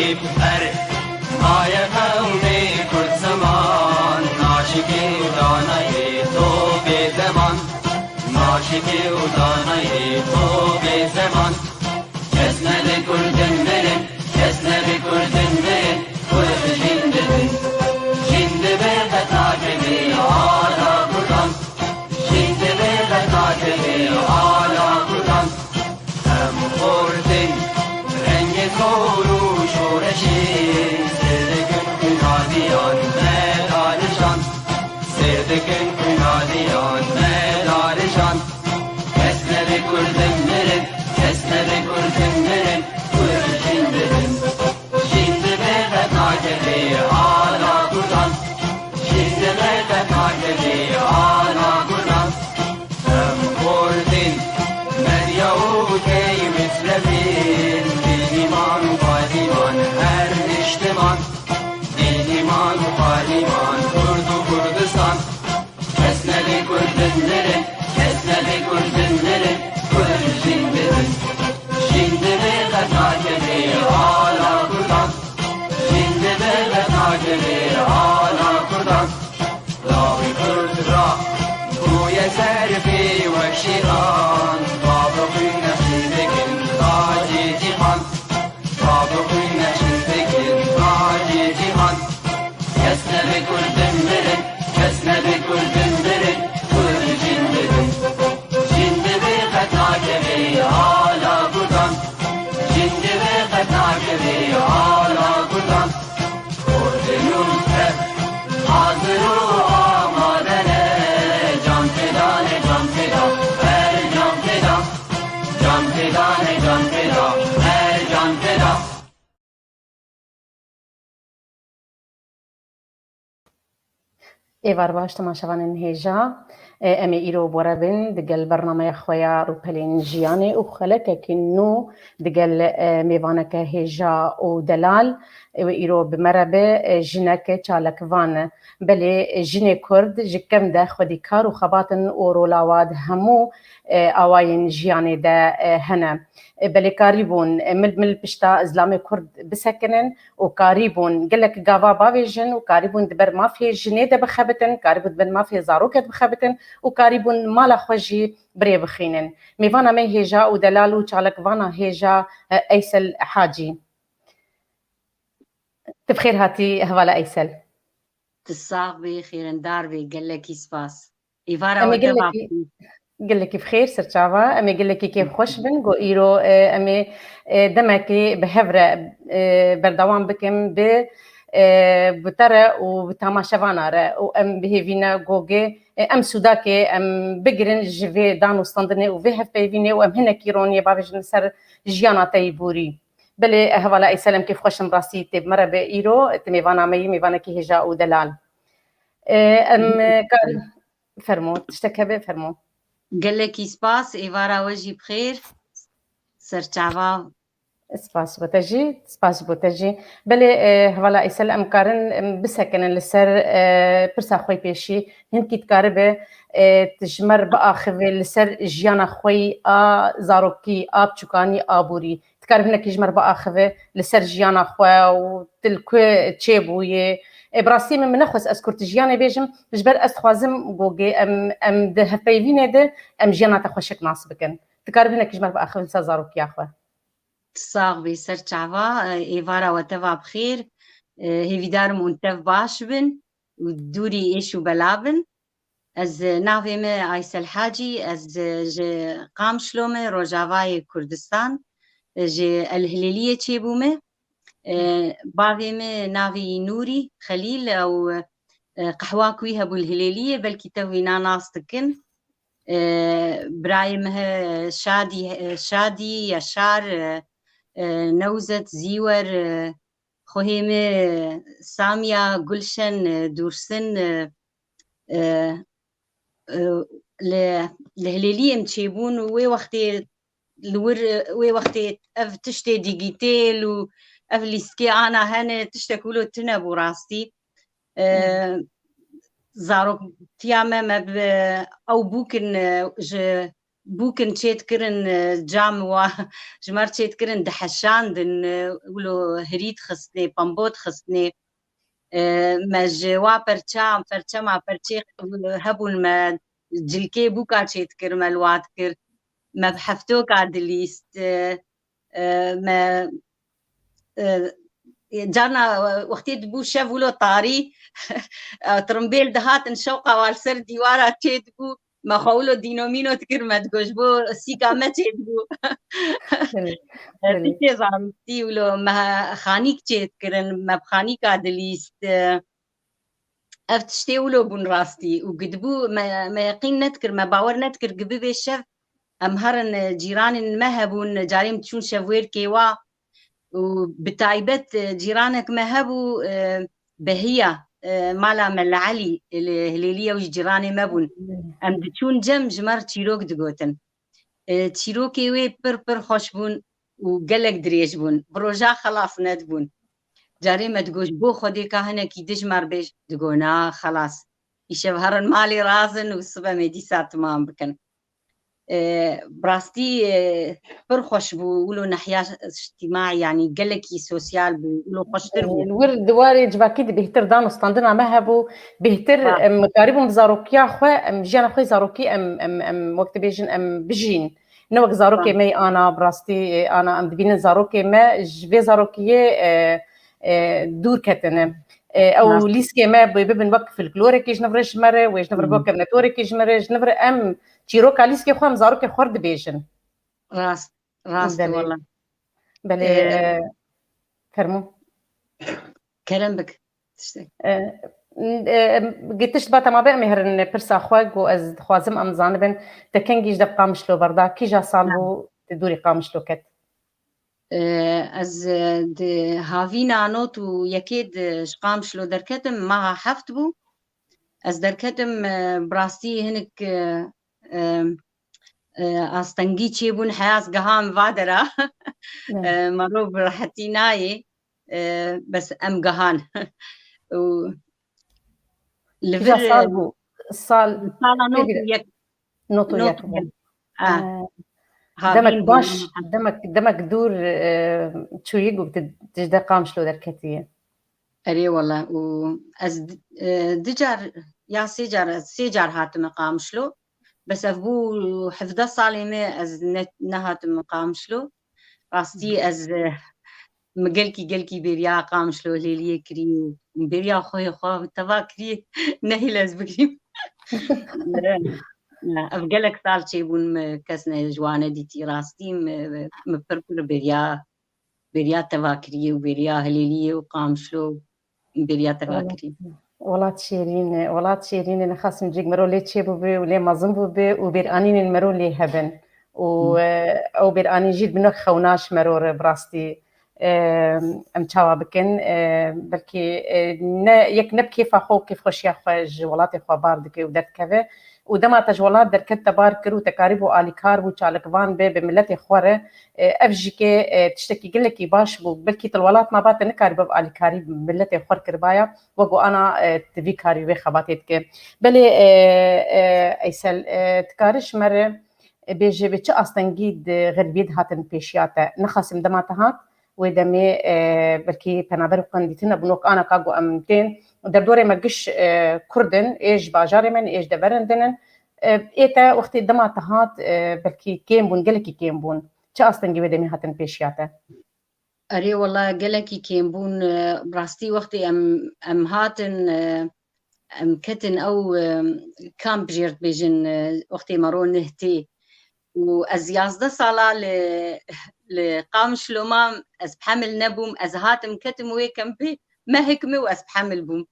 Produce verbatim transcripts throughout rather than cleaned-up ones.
Her maye qewmê Kurd ziman, naşikê û danayê to bê deman. Naşikê û danayê to bê zeman. Kes nebe Kurdin mirin, kes nebe Kurdin mirin, Kurd jin dibin. Jin dibe qet nakeve ala Kurdan. Jin dibe qet nakeve ala Kurdan. Em xortin rengê zor û şoreşê, sêr dikin xwînaliyan me darijan. Sêr dikin xwînaliyan me darijan. Kes nebe Kurdin mirin, kes nebe Kurdin mirin, Kurd jin dibin. Jin dibe qet nakeve ala Kurdan. Jin dibe qet nakeve ala Kurdan. Em xortin, medya û tey mislevin, dîniman û padiman her niştiman. Dîniman û padiman, Kurd û Kurdistan. Kes nebe Kurdin mirin, kes nebe Kurdin mirin, Kurd jin dibin. Jin dibe qet nakeve ala Kurdan. Jin dibe qet nakeve ala Kurdan. Lawê Kurd ra bûye serfê wek şêran. Bavê xwîn nexşîn dikin tacê cîhan. Bavê xwîn nexşîn dikin tacê cîhan. Kes nebe Kurdin mirin, kes nebe Kurdin mirin, Kurd jin dibin. Jin dibe qet nakeve ala Kurdan. Jin dibe qet nakeve ala Kurdan. Kurdin û tev hazir û amade ne. Can feda ne, can feda, her can feda. Can feda ne, can feda, her can feda. Êvar baş temaşevanên hêja. E, em ê îro bi we re bin digel bernameya xwe ya Rûpelên Jiyanê û xelekekî nû digel, e, mêvaneke hêja û delal. E, wê îro bi me re be, e, jinek çalakvan. Belê, e, jinê Kurd ji kevn de xwedî kar û xebat in û rola wa di hemû, e, awayên jiyanê de, e, hene. E, belê karîbûn, e, mil mil pişta zilamê Kurd bisekinin û karîbûn gelek gava bavêjin û karîbûn di ber mafê jinê de bixebitin, karîbûn di ber mafê zarokê de bixebitin û karîbûn mala xwe jî bi rê bixînin. Mêvana me hêja û delal û çalakvana hêja, e, Eysel Hacî. Tu bi xêr hatî hevala Eysel. Tu sax bî, xêrindar bî, gelekî spas. Êvara Em ê we teva gelekî, bixîr. Gelekî bi xêr, serçava. Em ê gelekî kêfxweş bin. Go îro, e, em ê, e, demekê bi hev re, e, berdewam bikim bi, e, bi te re û bi tamaşevana re. Û em bi hêvî ne go gê, e, em sûdakê em bigirin ji vê dan û standinê û vê hevpeyvînê û em hinekî roniyê bavêjin li ser jiyana te yî borî. Belê, e, hevala Eysel, em kêfxweş in rastî tê bi me re be îro, tu mêvana me yî, mêvanekî hêja û delal. E, em, e, kar-, Fermo, tiştek hebe, fermo. Gelekî spas, êvara we jî bi xêr. Serçava. Spas ji bo te jî, spas ji bo te jî. Belê, e, hevala Eysel, em karin, em bisekinin li ser, e, pirsa xwe yî pêşî. Hinkî dikaribe, e, tu ji me re biaxive li ser jiyana xwe yî a zarokî, a biçûkanî, a borî. Dikare hinekî ji me re biaxive li ser jiyana xwe û tu li ku çêbûyê. E, bi rastî min, min nexwest ez kurtijiyanê bêjim, ji ber ez dixwazim gogê em, em di hevpeyvînê de em jiyana te xweşik nas bikin. Dikarî hinekî ji me re biaxive li ser zarokiya xwe. Sax bî, ser çava, e, êvara we teva bi xêr. E, hêvîdarim hûn tev baş bin û dûrî êş û bela bin. Ez, e, navê me Aysel Hacî, ez, e, ji Qamişlo me, Rojavayê Kurdistan, e, ji El Hilêliyê çêbûme. E, bavê me navê wî Nûrî Xelîl, ew, e, qehwa ku wî hebû li Hilêliyê, belkî tev wîna nas dikin. E, birayê me he Şadî, e, Şadî, Yaşar, e, e, Newzet, Zîwer, e, xwehê me Samiya, Gulşen, e, Dûrsin, e, e, e, li, li Hilêliyê em çêbûn û wê wextê li wir, wê wextê ev tiştê dîgîtêl û ev lîstikê ana hene, tiştek wilo tune bû rastî. E, Hmm. Zarokiya me, me bi ew bûkin, e, ji bûkin çêdikirin, e, cam wa ji me re çêdikirin, diheşandin, e, wilo hirî dixistinê, pembo dixistinê. E, me ji wa perça, perçema perçê hebûn, me cilkê bûka çêdikir, me li wa dikir. Me bi heftoka dilîst, e, e, me, e, carna, e, wextê dibû şev wilo tarî, e, tirimbêl dihatin şewqa wa li ser dîwara çêdibû, me xwe wilo dînomîno dikir, me digot ji bo sîka me çêdibû. Belê, belê. Tiştê zarokî wilo me xanîk çêdikirin, me bi xanîka dilîst. Ev tiştê wilo bûn rastî û gidibû me, me yeqîn nedikir, me bawer nedikir, gi bibê şev em herin, e, cîranên me hebûn, carê em diçûn şevwêrkê wa û bi taybet, e, cîranek me hebû, e, Behiya, e, mala Mela Elî, li Hilêlî ew jî cîranê me bûn. Em diçûn cem ji me re çîrok digotin. E, çîrokê wê pir pir xweş bûn û gelek dirêj bûn. Bi roja xelas nedibûn. Carê me digot, ji bo Xwedê ka hinekî dij me re bêj, digot, na, xelas. Îşev herin malê razin û sibe me dîsa timam bikin. E, bi rastî, e, pir xweş bû, wilo nehiya îctîmaî, yanî gelekî sosyal bû, wilo xweştir bû. Li wir di warê civakî de bêhtir dan û standina me hebû, bêhtir, Ha. em karibûn bi zarokiya xwe, em jiyana xwe zarokî, em, em, em, wek dibêjin, em bijîn. Ne wek zarokê Ha. me yê ana, bi rastî, e, ana, em dibînin zarokê me ji vê zarokiyê, e, e, dûr ketine. E, ew Ha. lîskê me bi-, bibin wek folklorekî ji nivre ji me re, wê ji nivre Hı. wek nedorekî ji me re, ji nivre em çîroka lîskê xwe em zarokê xwe re dibêjin. Rast, rast Belê. wala. Belê, Ee, e, fermû. Kerem bik. Tiştek. E, e, gi tişt ba temabe em ê herin pirsa xwe ku ez dixwazim em zanibin te kengî ji dev Qamişlo berda, kîja sal Ha. bû tu dûrî Qamişlo ket? E, ez, e, di havîna not û yekê de ji Qamişlo derketim, meha heft bû. Ez derketim, e, bi rastî hinik, e, e, e, astengî çêbûn, heya ez geha em va dera. Evet. E, mero bi rehetî nayê. E, bes em gehan. Û li Kîja vir, sal e, bû? Sal sala not û yek. Not û yek bû. Ha. E, Havîn demek bû, baş, ha. demek, demek dûr, e, çûyî ku tu, tu ji de Qamişlo derketiye. Erê wele, û ez di-, e, du car ya sê car, ez sê car hatime Qamişlo. Bes ev bû hevdeh salê me ez ne, nehatime Qamişlo. Rastî ez, e, min gelkî, gelkî bêriya Qamişlo Hilêliyê kirî û bêriya xwe yê xwe teva kirî nehêl ez bigirîm. Ev gelek sal çêbûn min kes ne, ji wan nedîtî rastî min, min pir pir bêriya bêriya teva kirî û bêriya Hilêliyê û Qamişlo bêriya teva Welat, kirî. Welat şêrîn e, welat şêrîn e, nexasim cîk mero lê çêbûbe û lê mezin bûbe û bêranînên mero lê hebin. Û, Hı. e, ew bêranîn jî dibin wek xewna ji mero re bi rastî. E, em çawa bikin? E, belkî, e, ne, yek ne bi kêfa xwe û kêfxweşiya xwe ji welatê xwe bar dike û derdikeve. Û dema te ji welat derket te bar kir û te karîbû alîkar bû, çalakvan be bi miletê xwe re, e, ev jî ke, e, tiştekî gelekî baş bû. Belkî tu li welat maba te nikarîbû ev alîkarî bi miletê xwe re kiribaya, wek ku ana, e, tu vî karî wê xebatê dike. Belê, e, e, Eysel, e, tu karî ji me re, e, bêje bi çi astengî di xerîbiyê de hatin pêşiya te? Nexasim dema te hat, wê demê, e, belkî penaber û xwendîtin nebûn, wek ana ka ku em tên, derdorê me giş, e, Kurd in, ê ji bajarê me ne, ê ji deverên din in. E, ê te wextê dema te hat, e, belkî kêm bûn, gelekî kêm bûn. Çi astengî wê demê hatin pêşiya te? Erê wele gelekî kêm bûn. E, bi rastî wextê em, em hatin, e, em ketin ew, e, kamp jêr dibêjin, e, wextê mero nihtê. Û ez yazdeh sala li, li Qamişlo mam, ez bi hemil nebûm, ez hatim ketim wê kempê, mehek me û ez bi hemil bûm.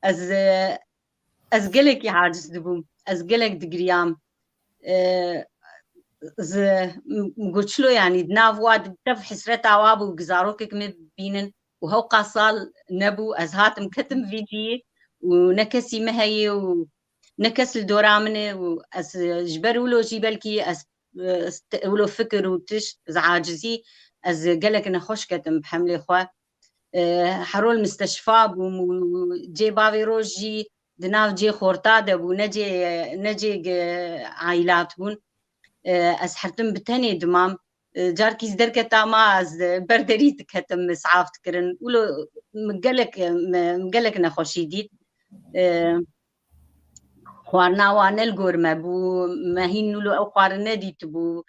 Ez, e, ez gelekî aciz dibûm, ez gelek digiriyam. E, z-, m-, goçlo, yanî di nav wa di tev hesreta wa bû, zarokek me bibînin û hewqa sal nebû, ez hatim ketim vî ciyê û ne kesî me heye û ne kes li dora min e û ez, e, ji ber wilo jî belkî ez, e, st-, wilo fikir û tişt, ez acizî, ez gelek nexweş ketim bi hemlê xwe. E, herol misteşfa bûm û cê bavê roj jî di nav cê xorta de bû, ne cê, ne cê ge-, ailat bûn. E, ez hertim bi tenê dimam. E, carkî ez derketa ma ez, e, ber derî diketim, misaf dikirin. Wilo min gelek, min gelek nexweşî dît. E, xwarina wan ne li gor me bû, me hîn wilo ew xwarin nedîtibû.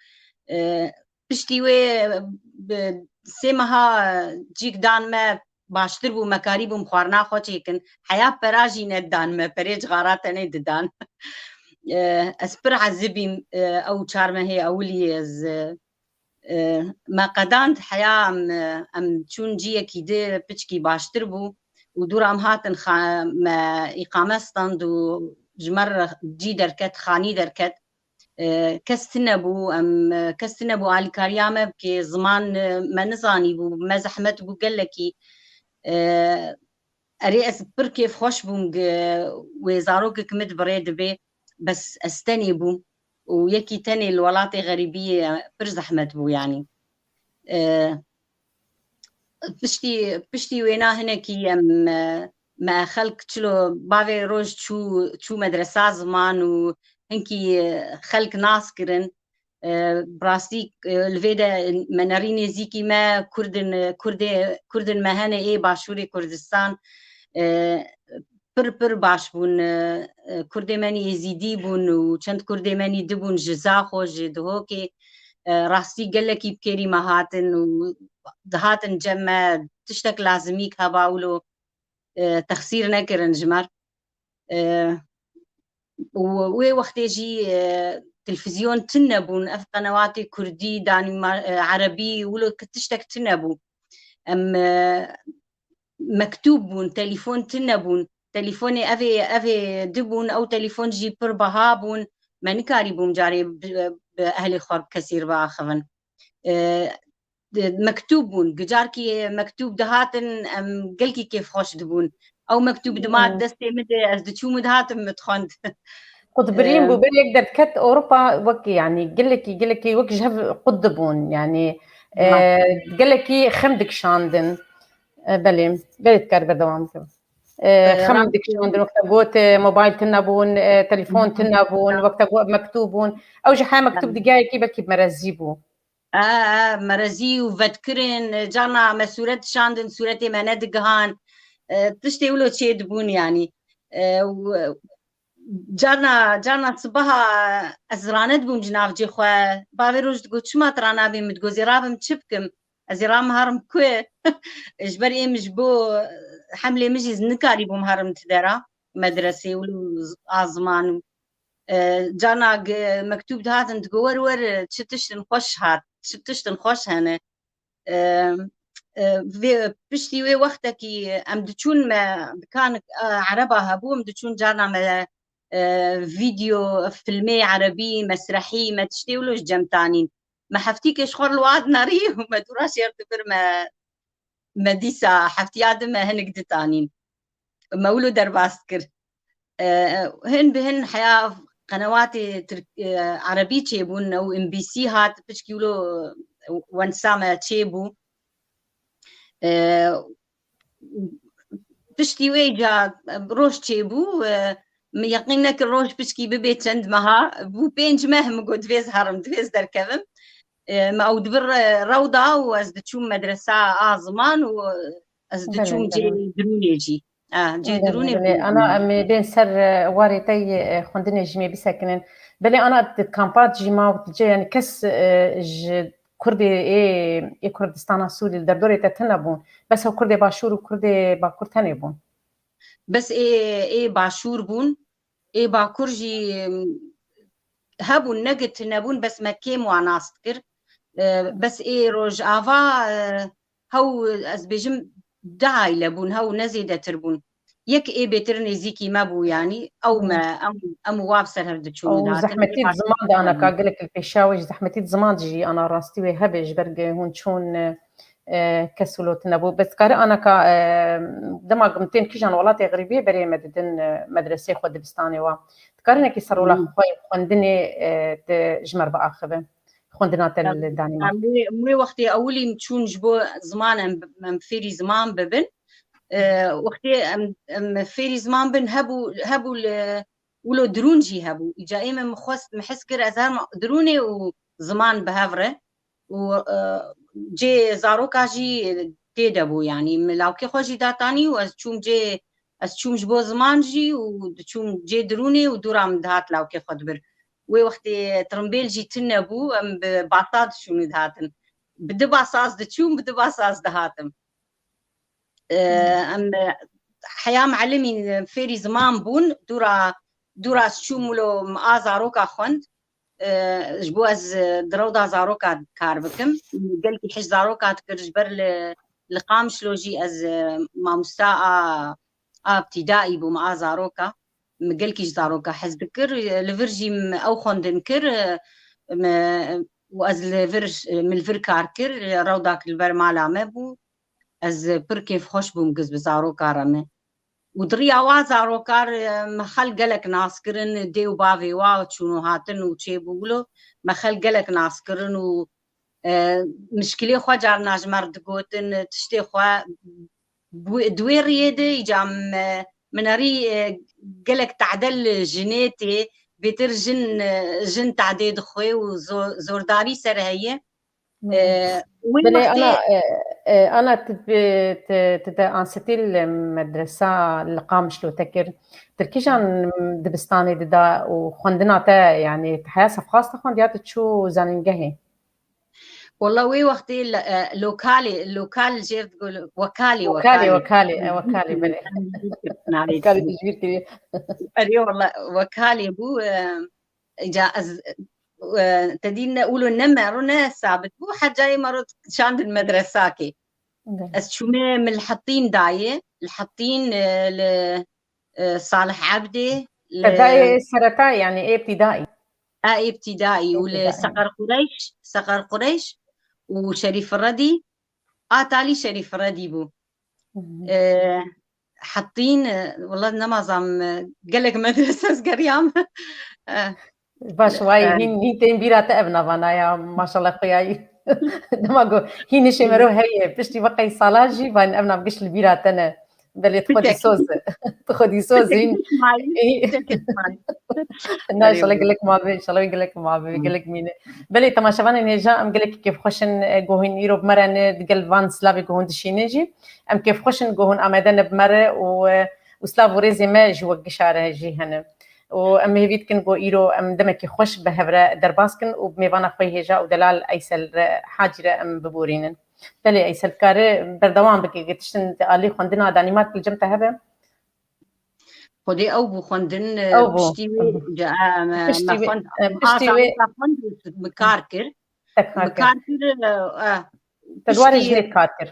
E, piştî wê bi sê meha cîk dan me, baştir bû, me karîbûm xwarina xwe çêkin. Heya pera jî nedan me, perê cixara tenê didan. E, ez pir ezibîm, e, ew çar mehê ewilî ez, e, e, me qedand heya em, e, em çûn ciyekî di piçkî baştir bû û dûra em hatin xa-, me îqame stand û ji me re cî derket, xanî derket. E, kes tune bû, em, e, kes tune bû alîkariya me bike, ziman, e, me nizanî bû, me zehmet bû gelekî. E, erê ez pir kêfxweş bûm, gi-, wê zarokek min di birê dibe, bes ez tenê bûm û yekî tenê li welatê xerîbiyê, e, pir zehmet bû yanî. E, piştî, piştî wêna hinekî em, e, me xelk çilo bavê roj çû, çû medresa ziman û hinkî, e, xelk nas kirin. E, bi rastî, e, li vê de me nerî nêzîkî me Kurd in, e, Kurdê, Kurd in me hene ê Başûrê Kurdistan, e, pir, pir baş bûn. E, e, Kurdê me nî Êzîdî bûn û çend Kurdê me nî dibûn ji Zaxo, ji Dihokê. E, rastî gelekî bi kêrî me hatin û dihatin cem me, tiştek lazimîk heba wilo, e, texsîr nekirin ji me. E, û wê wextê jî, e, televîzyon tune bûn, ev qenewatê kurdî, danî ma-, e, erebî, wilo ki tiştek tune bû. Em, e, mektûb bûn, telefon tune bûn. Telefonê evê, evê dibûn, ew telefon jî pir beha bûn. Me nikarîbûm carê bi, bi ehlê xwe bi kesî re biaxivin. E, di-, mektûb bûn. Gicarkî mektûb dihatin, em gelkî kêfxweş dibûn. Ew mektûb dima Hmm. destê min de, ez diçûm û dihatim min dixwend. Qutbirîn Em. bû, berê yek derdiket Ewropa wek, yanî gelekî, gelekî wek ji hev qut dibûn. Yanî, Ha. e, gelekî xem dikişandin. E, belê, belê dikar berdewam bikim. E, E, xem rast dikişandin, wek te got, e, mobayl tune bûn, e, telefon Hı hı. tune bûn, Ha. wek te got mektûb bûn. Ew ji heya mektûb Ha. digihayekî belkî merezî bû. E, e, merezî û vedkirin, e, carna me sûret dişandin, sûretê me nedigihan. E, tiştê wilo çê dibûn yanî. E, û, e, carna, carna sibeha ez rane dibûm ji navcê xwe. Bavê roj digot, "Çima tu ranabî?" Min digot, "Zê rabim çi bikim? Ez ê ram herim ku?" Ji ber ê min ji bo hemlê min jî nikarîbûm herim ti dera medresê û a ziman û E, carna g-, mektûb dihatin, digo, "Wer wer, çi tiştin xweş hat, çi tiştin xweş hene." E, e, vê, piştî wê wextekî em diçûn me, dikanik, e, ereba hebû, em diçûn carna me, e, vîdeo, filmê erebî, mesrehî, me tiştê wilo ji cem tanîn. Me heftîkê ji xwe li wad nerî û me dûra şêr dibir me, me dîsa heftiya di me hinik ditanîn. Me wilo derbas kir. E, hin bi hin heya qenewatê Tirk-, e, erebî çêbûn, ew M B C hat, piçkî wilo wensa me çêbû. E, piştî wê ca roj çêbû, e, min yeqîn nekir roj piçkî bibê çend meha, bû pênc meh, min got, "Divê ez herim, divê ez derkevim." E, me ew dibir, e, rewda û ez diçûm medresa a ziman û ez Belê, diçûm cê belê. dirûnê jî. Ah, cê Belê, dirûnê belê. bû. Ana, em ê bên ser, e, warê te yê, e, xwendinê jî mê bisekinin. Belê, ana, di kampa jî ma tu cê, yani kes, e, ji Kurdê ê, ê Kurdistana Sûrî li derdorê te tune bûn. Bes ew Kurdê Başûr û Kurdê Bakur tenê bûn. Bes ê, ê Başûr bûn. Ê Bakur jî, em, hebûn, ne gi tune bûn, bes me kêm wan nas dikir. E, bes ê Rojava, e, hew, ez bêjim, du aile bûn, hew ne zêdetir bûn. Yek ê bêtir nêzîkî me bû, yanî ew me, Hmm. em, em û wa bi ser hev diçûn Ew dihatin. Ê zehmetî Bakur ziman de tune ana bûn. ka gelek li pêşiya wê jî zehmetî ziman jî ana rastî wê hebe ji ber hûn çûn, e, e, kes wilo tune bû. Bes kare ana ka, e, dema min tên kijan welatê xerîbiyê berê me didin, e, medresê xwe dibistanê wa. Dikarin nekî ser rola Hmm. xwe xwendinê, e, te ji me re biaxive. Xwendina te Em, li Danîmark. em wê, em wê wextê ewilî em çûn ji bo ziman em, em fêrî ziman bibin. E, wextê em, em fêrî ziman bin hebû, hebû li wilo dirûn jî hebû. Îca ê min xwest, min his kir ez herma dirûnê û ziman bi hev re û, e, cê zaroka jî tê de bû, yanî min lawkê xwe jî datanî û ez çûm cê, ez çûm ji bo ziman jî û diçûm cê dirûnê û dûra min dihat lawkê xwe dibir. Wê wextê tirimbêl jî tune bû, em bi basa diçûn û dihatin. Bi du basa ez diçûm, bi du basa ez dihatim. E, em, e, heya milimî fêrî ziman bûn, dûra, dûra ez çûm wilo min a zaroka xwend. E, ji bo ez, e, di rewda zaroka kar bikim. Gelkî hej zaroka dikir, ji ber li, li Qamişlo jî ez, e, mamosta a, a îbtîdaî bûm, a zaroka. Min gelkî ji zaroka hez dikir. Li vir jî min ew xwendin kir, e, min, û ez li vir, min li vir kar kir, rewdak li ber mala me bû. Ez pir kêfxweş bûm giz bi zaroka re me. Û di riya wa zaroka re me xelk gelek nas kirin, dê û bavê wa çûn û hatin û çêbû wilo, me xelk gelek nas kirin û, e, mişkilê xwe carna ji me re digotin, tiştê xwe bu-, di wê riyê de îca me, min erî, e, gelek tade li jinê tê, bêtir jin, e, jin tadê dixwe û zo-, zordarî ser heye. E, wê Belê wextê ana, e, e, ana tu, tu, tu de ansetî li medresa li Qamişlo te kir. Tu kîjan dibistanê dida û xwendina te, yanî tu heya sefxas de xwend ya tu çû zanîngehê? Walla wê wextê le-, e, lokalê, lokal jêr digo, wekalê, Wekalê, wekalê. Wekalê, e, wekalê, belê. Wekalê tijbîr kiriye. Erê walla wekalê bû, e, îca ez, e, te dî ne wilo ne mero ne sabit bû, her cayê mero şandin medresakê. Belê. Ez çûme min li Hetîn dayê, li Hetîn, e, li, e, Salih Ebdê, li Te dayê sereta, yanî ê îbtîdaî. A ê îbtîdaî û li Seqer Qureyş, Seqer Qureyş û Şerîf Redî, a talî Şerîf Redî bû. E, Hetîn, e, wela nemazam, e, gelek medrese ez geriyam. E, Baş, wayê e, hîn, hîn tên bîra te ev navana ya, maşallah xuyayî. Dema ku hîn nişê mero heye, piştî veqey sala jî, van ev nav giş li bîra te ne. Belê tu xwedî soz e. Tu xwedî soz e. Na, inşallah gelek ma be, inşallah gelek ma be, gelek mîne. Belê temaşevanên hêja, em gelek kêfxweş in, e, ku hûn îro bi me re ne, digel van silavê ku hûn dişînin jî. Em kêfxweş in ku hûn amade ne bi me re û, e, û silav û rêzê me ji we gişa re jî hene. Û em hêvî dikin ku îro em demekî xweş bi hev re derbas kin û bi mêvana xwe hêja û delal Eysel re, Hacî re em biborînin. Belê Eysel, dikare berdewam bike, tiştin alî xwendina Danîmark li cem te hebe? Xwedê ew bû xwendin, e, Ew bû. Piştî wê, e, me, Piştî me wê, xwend, e, me piştî wê azareka xwend û me kar kir. Te kar Me kir. kar kir, e, e, Te di warê piştî, jinê kar kir.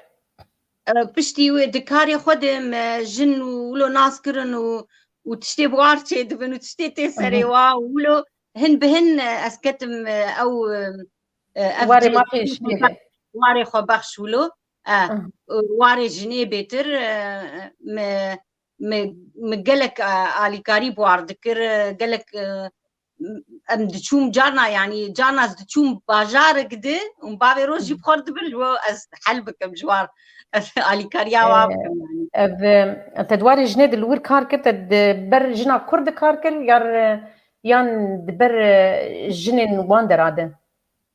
e, piştî wê di karê xwe de me jin û wilo nas kirin û, û tiştê bi war çêdibin û tiştê tê serê Aha. wa û wilo hin bi hin, e, ez ketim, e, ew, e, e, ev Warê cihê mafê jinê xwe jî be. Warê xwe bexş wilo, e, Aha. warê jinê bêtir, e, me, me, me gelek, e, alîkarî bi war dikir, e, gelek, e, em diçûm carna, yanî carna ez diçûm bajarek di û bavê roj jî bi xwe re dibir ji bo ez hel bikim ji war, ez alîkariya wa Ee, bikim yanî. Ev, e, te di warê jinê de li wir kar kir, te di ber jina Kurd de kar kir, yar, e, yan di ber, e, jinên wan dera de?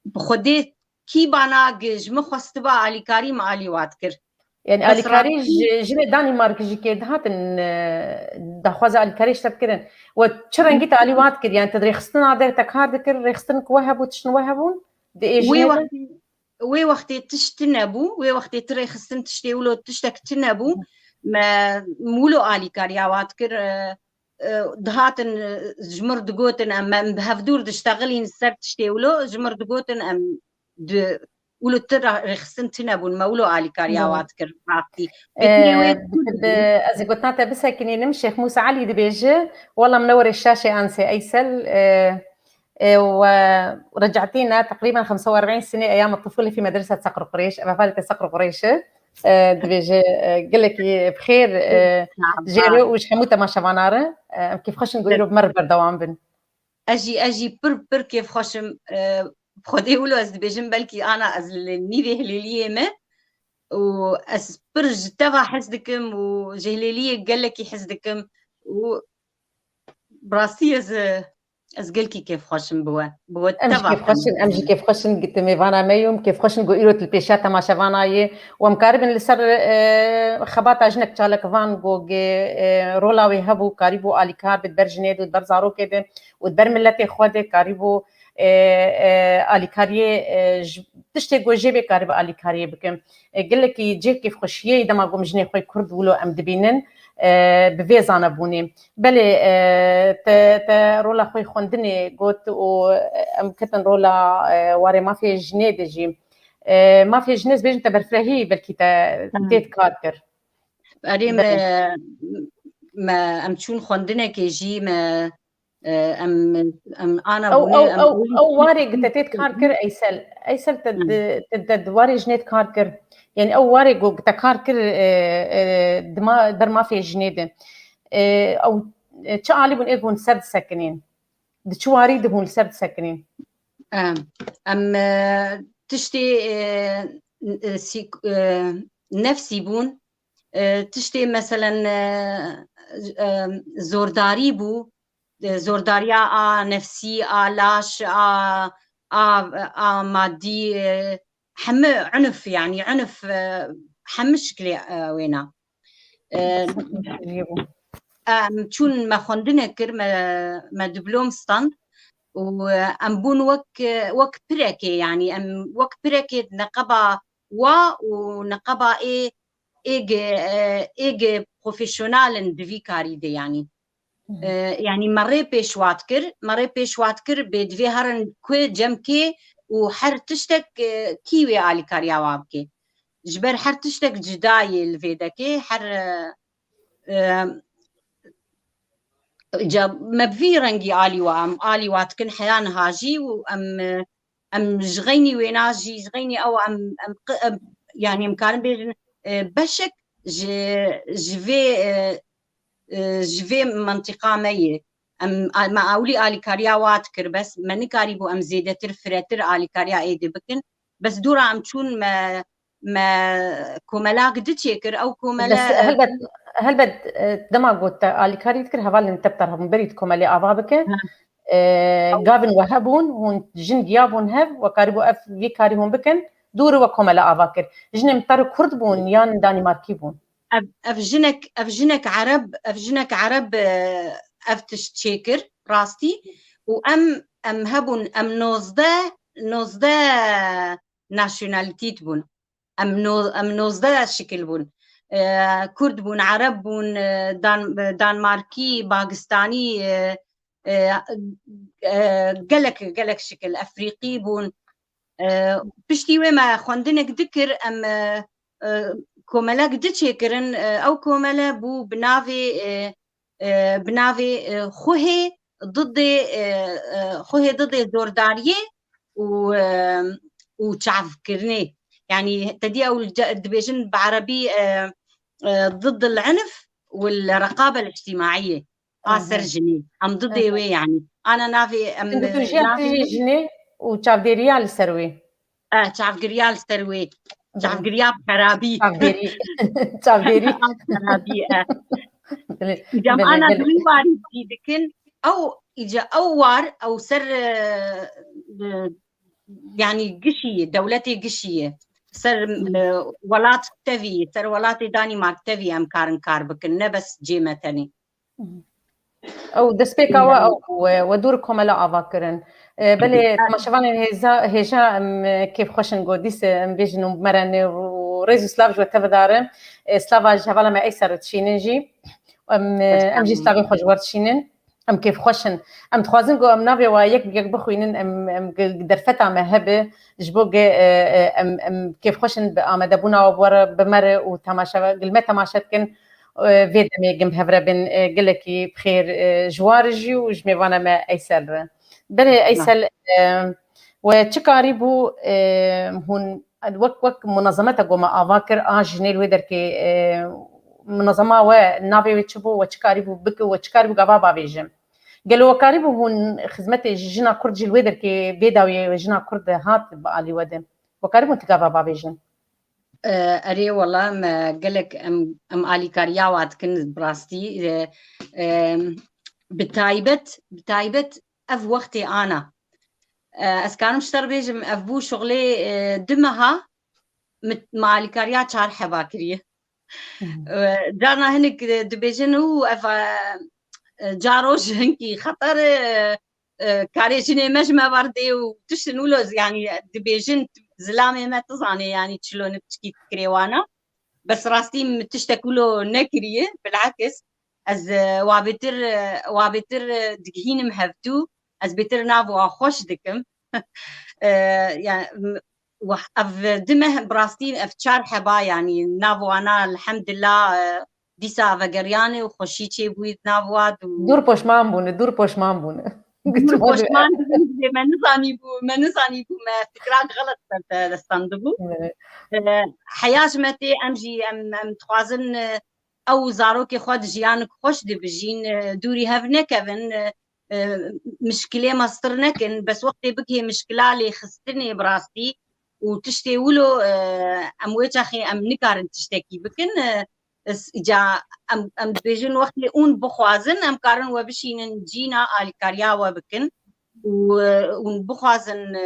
Bi Xwedê kî bana ji min xwestiba alîkarî, min alî wa dikir. Yani Bes alîkarî rastî ji, jinê Danîmark jî kê dihatin, e, daxwaza alîkarî ji te dikirin. We çi rengî te alî wa dikir? Yani te di rêxistina de te kar dikir, rêxistin ku we hebû, tiştin we hebûn? Di ê Wê jinê de? wextê, wê wextê tişt tune bû, wê wextê tu rêxistin tiştê wilo tiştek tune bû. Me wilo alîkariya wa dikir, e, e, dihatin, e, ji mir digotin, em, em bi hevdûr diştexilîn ser tiştê wilo, ji mir digotin, em di, wilo tu ra-, rêxistin tune bûn, me wilo alîkariya Doğru. wa dikir, rastî. Pêkî wê Ee, Kurd bi-, bû. Ez ê gotina te bisekinînim, Şêx Mûsa Elî dibêje, wela min ne were şaşê ansê Eysel, e, e, we recatîna teqrîben xemsa û erbîn sene eyam tufûle fî medrese Seqr Qurêş, ev hevalê te Seqr Qurêş e. E, dibêje, e, gelekî bi xêr, e, Naam, jê re naam. û ji hemû temaşevana re, e, em kêfxweş in ku Gelek. îro bi me re berdewam bin. Ez jî, ez jî pir, pir kêfxweş im. E, bi Xwedê wilo ez dibêjim belkî ana ez li nîvê hilêliyê me û ez pir ji te ve hez dikim û ji hilêliyê gelekî hez dikim û Bi rastî ez, ez gelkî kêfxweş im bi we. Bi we Em jî teva kêfxweş in, em jî kêfxweş in, tu mêvana me yî, em kêfxweş in ku îro tu li pêşiya temaşevana yê. Û em karibin li ser, e, xebata jinek çalakvan ku, e, rola wê hebû, karîbû alîkar bi, di ber jinê de, di ber zarokê de û di ber miletê xwe de karîbû, e, e, alîkariyê, e, ji, tiştê ku jê bê karibe alîkariyê bikim. E, gelekî cihê kêfxweşiyê dema ku em jinê xwe kurd wilo em dibînin, e, bi vê zanebûnê. Belê, e, te, te rola xwe xwendinê got û em ketin rola, e, warê mafê jinê de jî. E, mafê jinê, ez bêjim te berfirehî belkî te tê di kar kir. Erê me, me em çûn xwendinekê jî me, e, em, em ana Ew, bûne, ew, em ew, ewlî ew warê gi te tê di kar kir Eysel. Eysel te Hı. di, te, te di warê jinê di kar kir. Yani ew warê ku te kar kir, e, e, dima, ber mafê jinê de. E, ew, e, çi alî bûn ê ku hûn ser disekinîn? Di çi warî de hûn li ser disekinîn? Em, em, e, tiştê, e, e, sîk-, e, nefsî bûn, e, tiştê meselen, e, e, zordarî bû, e, zordariya a nefsî, a laş, a, a, a madî, e, hemî unf, yani unf, e, hemî şiklê, e, wêna. E, Jî bû. Em çûn me xwendine kir, me, me diplom stand û, e, em bûn wek, wek pirekê, yani em wek pirekê neqeba wa û neqeba ê, êg, e, êg profesyonel in di vî karî de, yani. E, yani me rê pêşwat kir, me rê pêşwat kir bê divê herin ku cemkê û her tiştek, e, kî wê alîkariya wa bike. Ji ber her tiştek cida yê li vê dekê, her, e, e, ca me bi vî rengî alî wa, em alî wa dikin heya niha jî û em, e, em ji xeynî wêna jî, ji xeynî ew em, em qi-, em, yani em karin bêjin, e, beşek ji, ji vê, e, e, ji vê mentiqa me yê. Em, a-, me ewlî alîkariya wa dikir, bes me nikarîbû em zêdetir, firetir alîkariya êdî bikin. Bes dûra em çûn me, me komelak di çêkir, ew komele, Bes, e, helbet, helbet, e, dema got te alîkarî dikir, hevalên te bi te re hebûn, berî di komelê ava bike. Ha. E, gavin we hebûn, hûn jin giyabûn hev, we karîbû ev vî karî hûn bikin, dûrî we komele ava kir. Jinên te re kurd bûn yan danîmarkî bûn? Ev, ev jinek, ev jinek ereb, ev jinek ereb, e, ev tişt çêkir, rastî. Û em, em hebûn, em nozdeh, nozdeh nasyonalîtît bûn. Em no-, em nozdeh şikil bûn. E, Kurd bûn, Ereb bûn, e, Dan-, Danmarkî, Pakistanî, e, e, e, gelek, gelek şikil, Efrîqî bûn. E, piştî wê me xwendinek dikir, em, e, e, komelek diçêkirin, e, ew komele bû bi navê, e, e, bi navê, e, Xuhê Didê, e, e, Xuhê Didê Zordariyê û, e, û çavkirinê. Yani te dî ew li ce-, dibêjin bi erebî, e, e, ضد العنف والرقابة الاجتماعية. A ser jinê. Em didê wê yani. Ana navê em, Dibêjin navê jinê û çavdêriya li ser wê. E, çavgiriya li ser wê. Çavgiriya bi xerabî. Çavdêrî. Çavdêrî. Xerabî, e. Belê, Îca em belê, ana belê. Di wî warî dî dikin, ew, îca ew war, ew ser, e, e, yani gişî ye, dewletê gişî ye. Ser, e, welat tevî, ser welatê Danîmark tevî em karin kar bikin, ne bes cê me tenê. Ew destpêka we ew bû, we, we dû ri komela ava kirin. E, belê temaşevanên hêza, hêja em, e, kêfxweş in ku dîse em bêjin û me re ne û rêz û silav ji we te bidarin. E, slava ji hevala me Eyser re dişînin jî. Em, e, em jî slavê xwe ji we re dişînin. Em kêfxweş in. Em dixwazin ku em navê we yek bi yek bixwînin, em, em gi-, gi derfeta me hebe, ji bo ge, e, e, em, em kêfxweş in bi amadebûna we bi we re, bi me re û temaşe, gil me temaşe dikin. E, vê demê gim hevre bin, e, gelekî bi xêr, e, ji wan re jî û ji mêvana me Eysel re. Belê Eysel, e, we çi karî bû, e, hûn wek, wek munezemeta ku me ava kir, a jinê li wê derkê, e, munezema we navê wê çi bû, we çi karî bû bike, we çi karî bû gava bavêje? Gelo we karî bû hûn xizmetê ji jina Kurd jî li wê derkê bê dawiyê jina Kurd hat bi alî we de? We karî bûn ti gava bavêjin? E, erê wela me gelek em, em alîkariya wa dikin bi rastî. E, e, Bi taybet, bi taybet ev wextê ana. E, ez karim ji te re bêjim, ev bû şixulê, e, du meha min, me alîkariya çar heba kiriye. E, carna hinek, e, dibêjin û ev, e, e, caro ji hinkî xeter, e, e, karê jinê me ji me berdê û tiştin wilo, yanî dibêjin zilamê me tu zanê, yanî çilo ne piçkî kirê wana. Bes rastî min tiştek wilo nekiriye, bilakis ez, e, wa bêtir, e, wa bêtir, e, digihînim hevdû, ez bêtir nav wa xweş dikim. E, yani, m-, wah, ev du meh bi rastî ev çar heba, yani, nav wana elhamdillah, e, dîsa vegeriyane û xweşî çêbûyî di nav wa dû. Dûr poşman bûne, dûr poşman bûne. Dûr poşman dibin, me nizanî bû, me nizanî bû, me fikra xelet ser te destandibû. Evet. E, heya ji me tê, em jî, em, em dixwazin, e, ew zarokê xwe di jiyanik xweş dibijîn, e, dûrî hev nekevin, e, e, mişkilê me stir nekin, bes wextê bigihê mişkila lêxistinê bi rastî û tiştê wilo, e, em wê çaxê em nikarin tiştekî bikin. E, îca em, em dibêjin wextê hûn bixwazin, em karin we bişînin cîna alîkariya we bikin û, e, hûn bixwazin, e,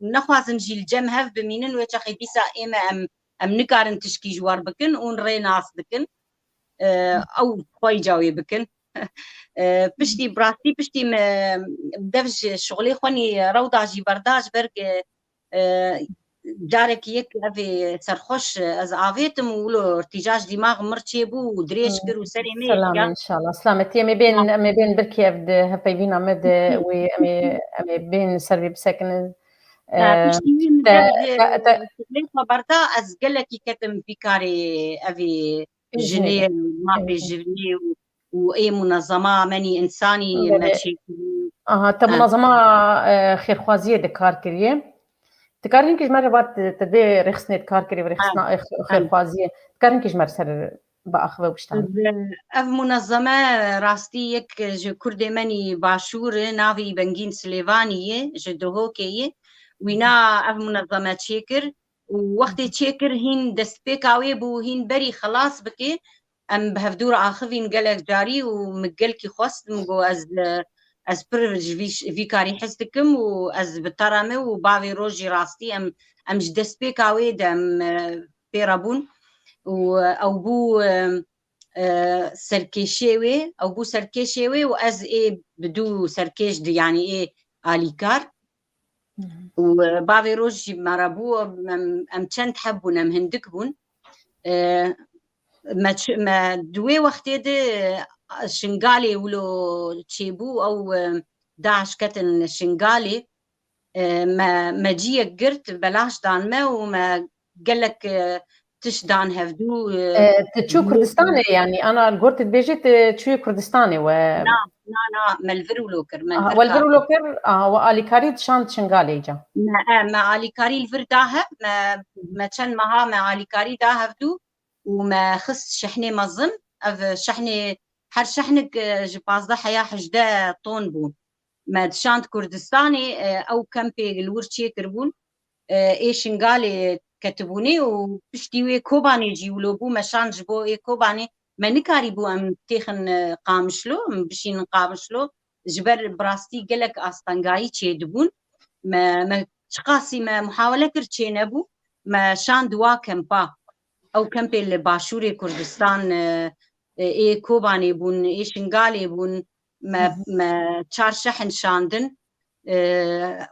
nexwazin jî li cem hev bimînin, wê çaxê dîsa ê me em, em nikarin tişkî ji we re bikin, hûn rê nas dikin. E, ew xwe îca wê bikin. E, piştî, bi rastî piştî me dev ji şixulê xwe nî rewda jî berda ji ber, e, e, carekî yek evê serxweş ez avêtim û wilo irtîca ji dîmax mir çêbû û dirêj kir û serê me yê Selam diya. İnşallah. Selametî. Em ê bên, em ê bên birkî ev di hevpeyvîna me de wê em ê, em ê bên ser vê bisekinin. E, E, piştî wî min te, dev ji te, te, şixulê xwe berda, ez gelekî ketim vî karê evê jinê, mafê jinê û, û ê munezema menî insanî me çêkirî. Aha, te munezema, e, xêrxwaziyê de kar kiriye. Dikarî hinkî ji me re vat, te dê rêxistinê de kar kiriye, rêxistina, e, xêrxwaziyê. Dikarî hinkî ji me re ser biaxive wiştan. Ev munezeme rastî yek ji kurdê menî başûr e, navê Bengîn Silêvanî ye, ji Duhokê ye. Wîna ev munezeme çêkir. Û wextê çêkir hîn destpêka wê bû, hîn berî xelas bike. Em bi hevdû re axivîn gelek carî û min gelkî xwest, min got ez, ez pir ji vî, vî karî hez dikim û ez bi te re me û bavê rojî rastî em, em ji destpêka wê de em, e, pê re bûn û ew bû, e, e, serkêşê wê, ew bû serkêşê wê û ez ê bi dû serkêş di, yanî ê alîkar. Û, e, bavê roj jî me re bû, em, em çend heb bûn, em hindik bûn. E, me çi-, me di wê wextê de, e, Şingalê wilo çêbû, ew, e, DAIŞ ketin Şingalê. E, me, me ciyek girt, belaş dan me û me gelek, e, tişt dan hevdû, e, E, tu çû Kurdistanê, yanî ana li gor tu dibêjî tu çûyî Kurdistanê we? Na, na, na, me li vir wilo kir, me li Aha, vir we li vir kar wilo kir, aha, we alîkarî dişand Şingalê îca. Me, e, me alîkarî li vir da hev, me, me çend meha me alîkarî da hevdû û me xist şehnê mezin. Ev şehnê, her şehnik, e, ji pazdeh heya hejdeh ton bû. Me dişand Kurdistanê, e, ew kempê li wir çêkiribûn, e, ê Şingalê ketibûnê û piştî wê Kobanê jî wilo bû, me şand ji bo ê Kobanê, me nikarîbû em têxin, e, Qamişlo, em bişînin Qamişlo, ji ber bi rastî gelek astengayî çêdibûn. Me, me çiqasî me muhawele kir çênebû, me şand wa kempa. Ew kempê li başûrê Kurdistan, e, e, ê Kobanê bûn, ê Şingalê bûn, me, Hı hı. me çar şehn şandin. E,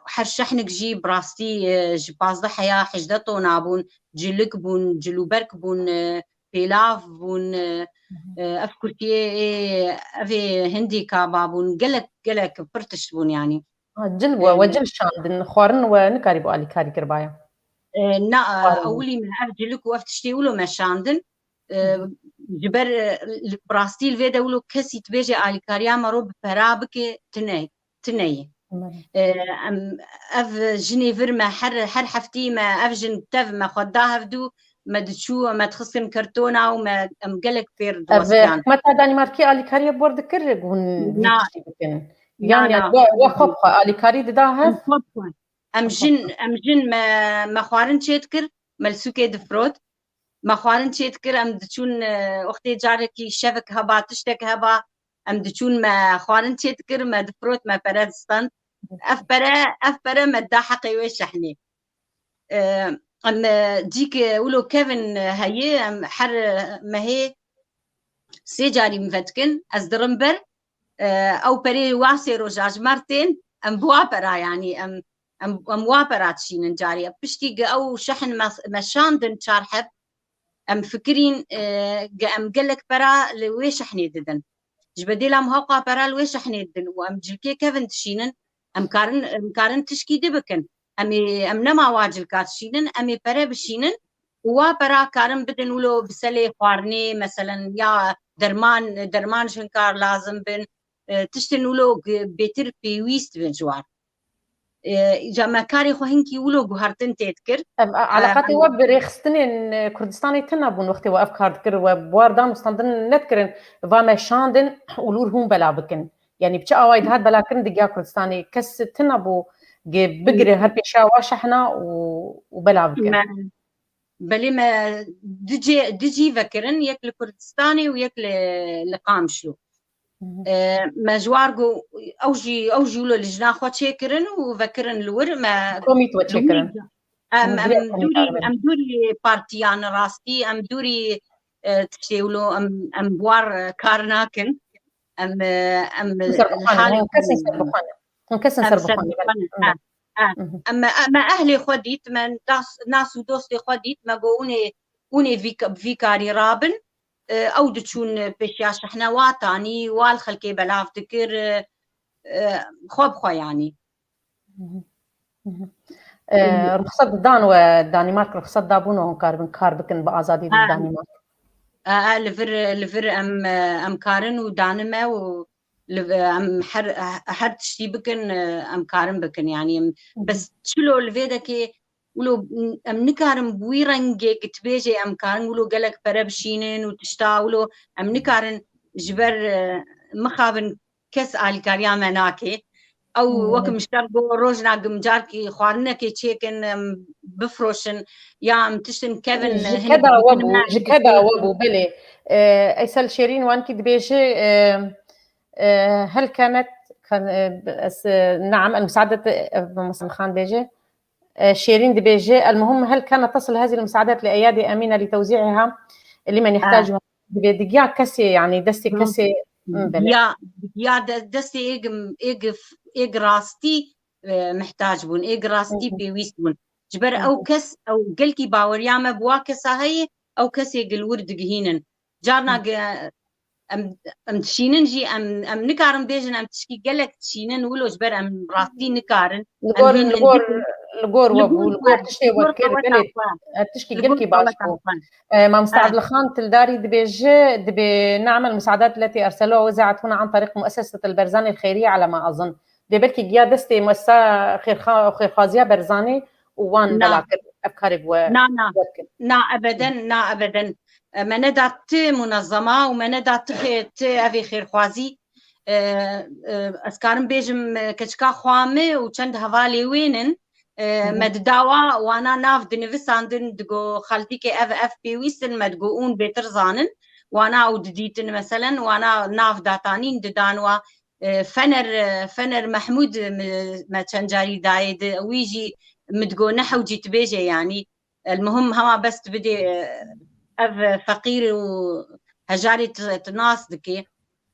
her şehnik jî bi rastî, e, ji pazdeh heya hejdeh tona bûn, cilik bûn, cilûberk bûn, e, pêlav bûn, e, Hı hı. e, ev kurtiyê, ê, ev ê hindî kaba bûn, gelek, gelek pir tişt bûn yanî. Ha, cil we, we Em, cil şandin, xwarin we nikarîbû alîkarî kiribaya? E, na, e, Xwarin. Ewilî me ev cilik û ev tiştê wilo me şandin. E, Hı hı. Ji ber, e, li, bi rastî li vê de wilo kesî dibêje alîkariya me ro bi pera bike, tine, tine ye. Bele. E, em, ev jinê vir me her, her heftî me ev jin tev me xwe da hevdû, me diçû, me dixistin kartona û me, em gelek pêr Ev, e, diwestiyan. Hikûmeta Danîmarkî alîkariyê bor dikir ku hûn vî Na. tiştî bikin? Na, Yan, na. yan, we, we xwe bi xwe alîkarî dida hev? Em xwe bi xwe. Em Xwe bi jin, xwe. em jin me, me xwarin çê dikir, me li sûkê difirot. Me xwarin çê dikir, em diçûn, e, wextê carekî şevek heba, tiştek heba, Em diçûn me xwarin çêdikir, me difirot, me pere distend. Ev pere, ev pere me da heqê wê şehnê. E, em, e, cîk, e, wilo kevin, e, heye, em her, e, mehê sê carî min vedikin, ez dirim ber, e, ew perê wa sê roja ji me r tên, em bi wa pera, yanî em, em, em wa pera dişînin carî. Piştî gi ew şehn me, me şandin çar heb, em fikirîn, e, gi em gelek pera li wê şehnê didin. Ji bedêla em hewqa pera li wê şehnê didin û em cilkê kevin dişînin, em karin, em karin tişkî di bikin. Em ê, em nema wa cilka dişînin, em ê pere bişînin û wa pera karin bidin wilo bi selê xwarinê, meselen ya derman, derman ji hin kar lazim bin, e, tiştên wilo gi-, bêtir pêwîst bin ji wan. E, îca me karê xwe hinkî wilo guhertin tê dikir. Em, a-, Em, eleqatê we bi rêxistinên, e, Kurdistanê tune bûn wextê we ev kar dikir, we bi war dan û standin nedikirin, va me şandin û li wir hûn belav bikin. Yanî bi çi awayî dihat belakirin digiya Kurdistanê? Kes tune bû gi-, bigire her pêşiya wa şehna û, û belav bikin. Me, belê me du cê, du cî vekirin, yek li Kurdistanê û yek li, li Qamişlo. Hı hı. E, me ji war got, ew jî, ew jî wilo lijna xwe çêkirin û vekirin li wir. Me Komît we çêkirin. Em, Hı, em direkt komît dûrî, em dûrî partiyan rastî, em dûrî, e, tiştê wilo, em, em bi war, e, kar nakin. Em, e, em, Hûn serbixwe ne, hûn kesên serbixwe ne. Hûn kesên serbixwe ne, belê. Hı. Ha, ha. Hı hı. Em, em ehlê xwe dît, me das-, nas û dostê xwe dît, me got, hûn ê, hûn ê vî, vî karî rabin. E, ew diçûn pêşiya şehne wa tanî, wa li xelkê belav dikir, e, e, xwe bi xwe yanî. Hı hı. Hı hı. E, ruxsat dan we Danîmark ruxsat dabûn û hûn karibin kar bikin bi azadî li Danîmark? E, e, li vir, li vir em, e, em karin û danime û li, em her, her tiştî bikin, e, em karin bikin. Yanî em, Hı hı. Bes çilo li vê dekê wilo em nikarin bi wî rengê gitbêjê em karin wilo gelek pere bişînin û tişta wilo em nikarin ji ber, e, mixabin kes alîkariya me nake. Ew Hmm. wek min ji te re got, rojna gim carkî xwarinekê çêkin, em, bifroşin, ya em tiştin kevin, Ji hindek keda we bû, ji keda we bû, belê. E, Eysel Şêrîn wankî dibêje, e, e, hel kenet, kan-, e, es, e, naam, el musaadet, e, Muhsin Xan dibêje. E, Şêrîn dibêje, el muhim hel kana tasil hezî el musaadet li eyadê emîne li tewzî'iha li men Ha. yehtacuha. Divê digiya kesê, yanî destê Hı. kesê, Hı. belê. Ya, ya de-, destê êg, êg, êg rastî, e, mihtac bûn, êg rastî Hı hı. pêwîst bûn. Ji ber Hı ew hı. kes, ew gelkî baweriya me bi wa kesa heye, ew kesê gi li wir digihînin. Carna Hı. gi-, em, em dişînin jî, em, em nikarin bêjin, em tişkî gelek dişînin, wilo ji ber em rastî nikarin. Li Em gor, hîn li gor, hindik li gor Li we gor bû, li xwe, gor tiştê li we gor kir, qeweta belê, xwe. e, tişkî Li gor gelkî baş qeweta bû. xwe. E, Mamoste Ha. Abdulxan Tildarî dibêje, dibê نعم المساعدات التي أرسلوها وزعت هنا عن طريق مؤسسة البرزاني الخيرية على ما أظن. Dê belkî giya destê muessesa xêrxa-, xêrxwaziya Berzanî û wan Na. bela kir ev karê bi we Na, na. we kir. Na, ebeden, na, ebeden. E, me neda ti munezema û me neda ti xê-, ti evê xêrxwazî. E, e, ez karim bêjim, e, keçika xwa me û çend hevalê wê nin, e, Hı hı. me dida wa, wana nav dinivisandin, digo xaltîkê ev, ev pêwîst in, me digo ûn bêtir zanin. Wana ew didîtin, meselen, wana nav datanîn didan wa. E, Fener, e, Fener Mehmûd me, me çend carî dayê di, wî jî min digo ne hewcî dibêje, yanî, el muhim hema bes tu bidê, e, ev feqîr û hejarê tu, tu nas dikê.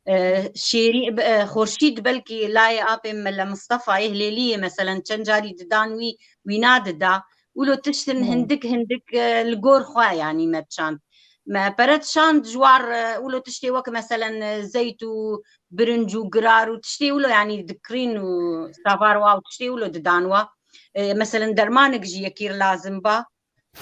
E, Şêrî, e, Xurşîd belkî layê apê Mele Mistefayê Hilêliyê, meselen, çend carî didan wî, wî nadida. Wilo tiştin Hmm. hindik, hindik, e, li gor xwe, yanî, me dişand. Me pere dişand ji war, e, wilo tiştê wek, meselen, e, zeyt û birinc û girar û tiştê wilo, yanî, dikrîn û savar wa û tiştê wilo didan wa. E, meselen, dermanek jî yekî lazim ba.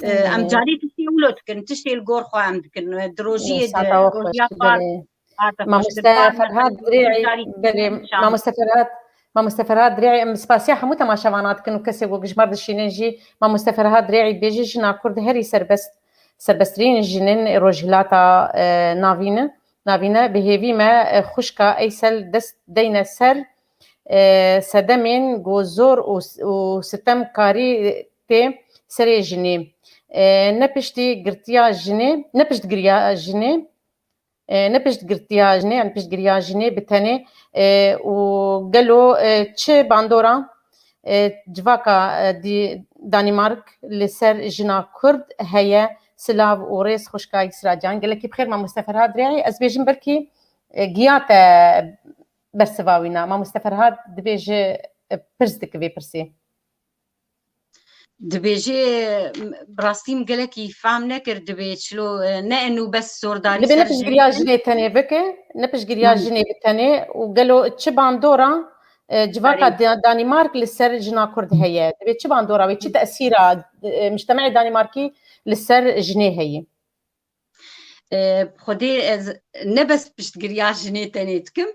E, Hmm. em carî tiştê wilo dikin, tiştê li gor xwe em dikin. E, di rojiyê de, Saeta we rojiya xweş, xwar, belê. Saeta xweş. Mamoste Ferhat Dirê'î, belê, Mamoste Ferhat, Mamoste Ferhat Dirê'î, em spasiya hemû temaşevana dikin û kesê ku ji me re dişînin jî, Mamoste Ferhat Dirê'î dibêje, jina Kurd herî serbest, serbesttirîn jinên Rojhilata, e, Navîn e, Navîn e, bi hêvî me, e, xwişka Eysel dest deyne ser, e, sedemên ku zor û, û sitemkarî tê serê jinê. E, ne piştî girtiya jinê, ne piştgiriya jinê, e, ne piştgirtiya jinê, yani piştgiriya jinê bi tenê, e, û gelo, e, çi bandora, e, civaka, e, dî-, Danîmark li ser jina Kurd heye? Silav û rêz xwişka Îsra Can. Gelekî bi xêr mamoste Ferhad Rêyê. Ez bêjim belkî, e, giya te bersiva wî na. Mamoste Ferhad dibêje, e, pirs dike vê pirsê. Dibêje, m-, bi rastî min gelekî fam nekir, dibê çilo, e, ne eno bes zordarî Dibê ne ser piştgiriya jin. jinê tenê bike, ne piştgiriya Hı. jinê bi tenê û gelo çi bandora, e, civaka Berê. Da-, Danîmark li ser jina Kurd heye? Dibê çi bandora wê, çi tesîra, e, mujtemeyê Danîmarkî li ser jinê heye? E, Xwedê ez ne bes piştgiriya jinê tenê dikim.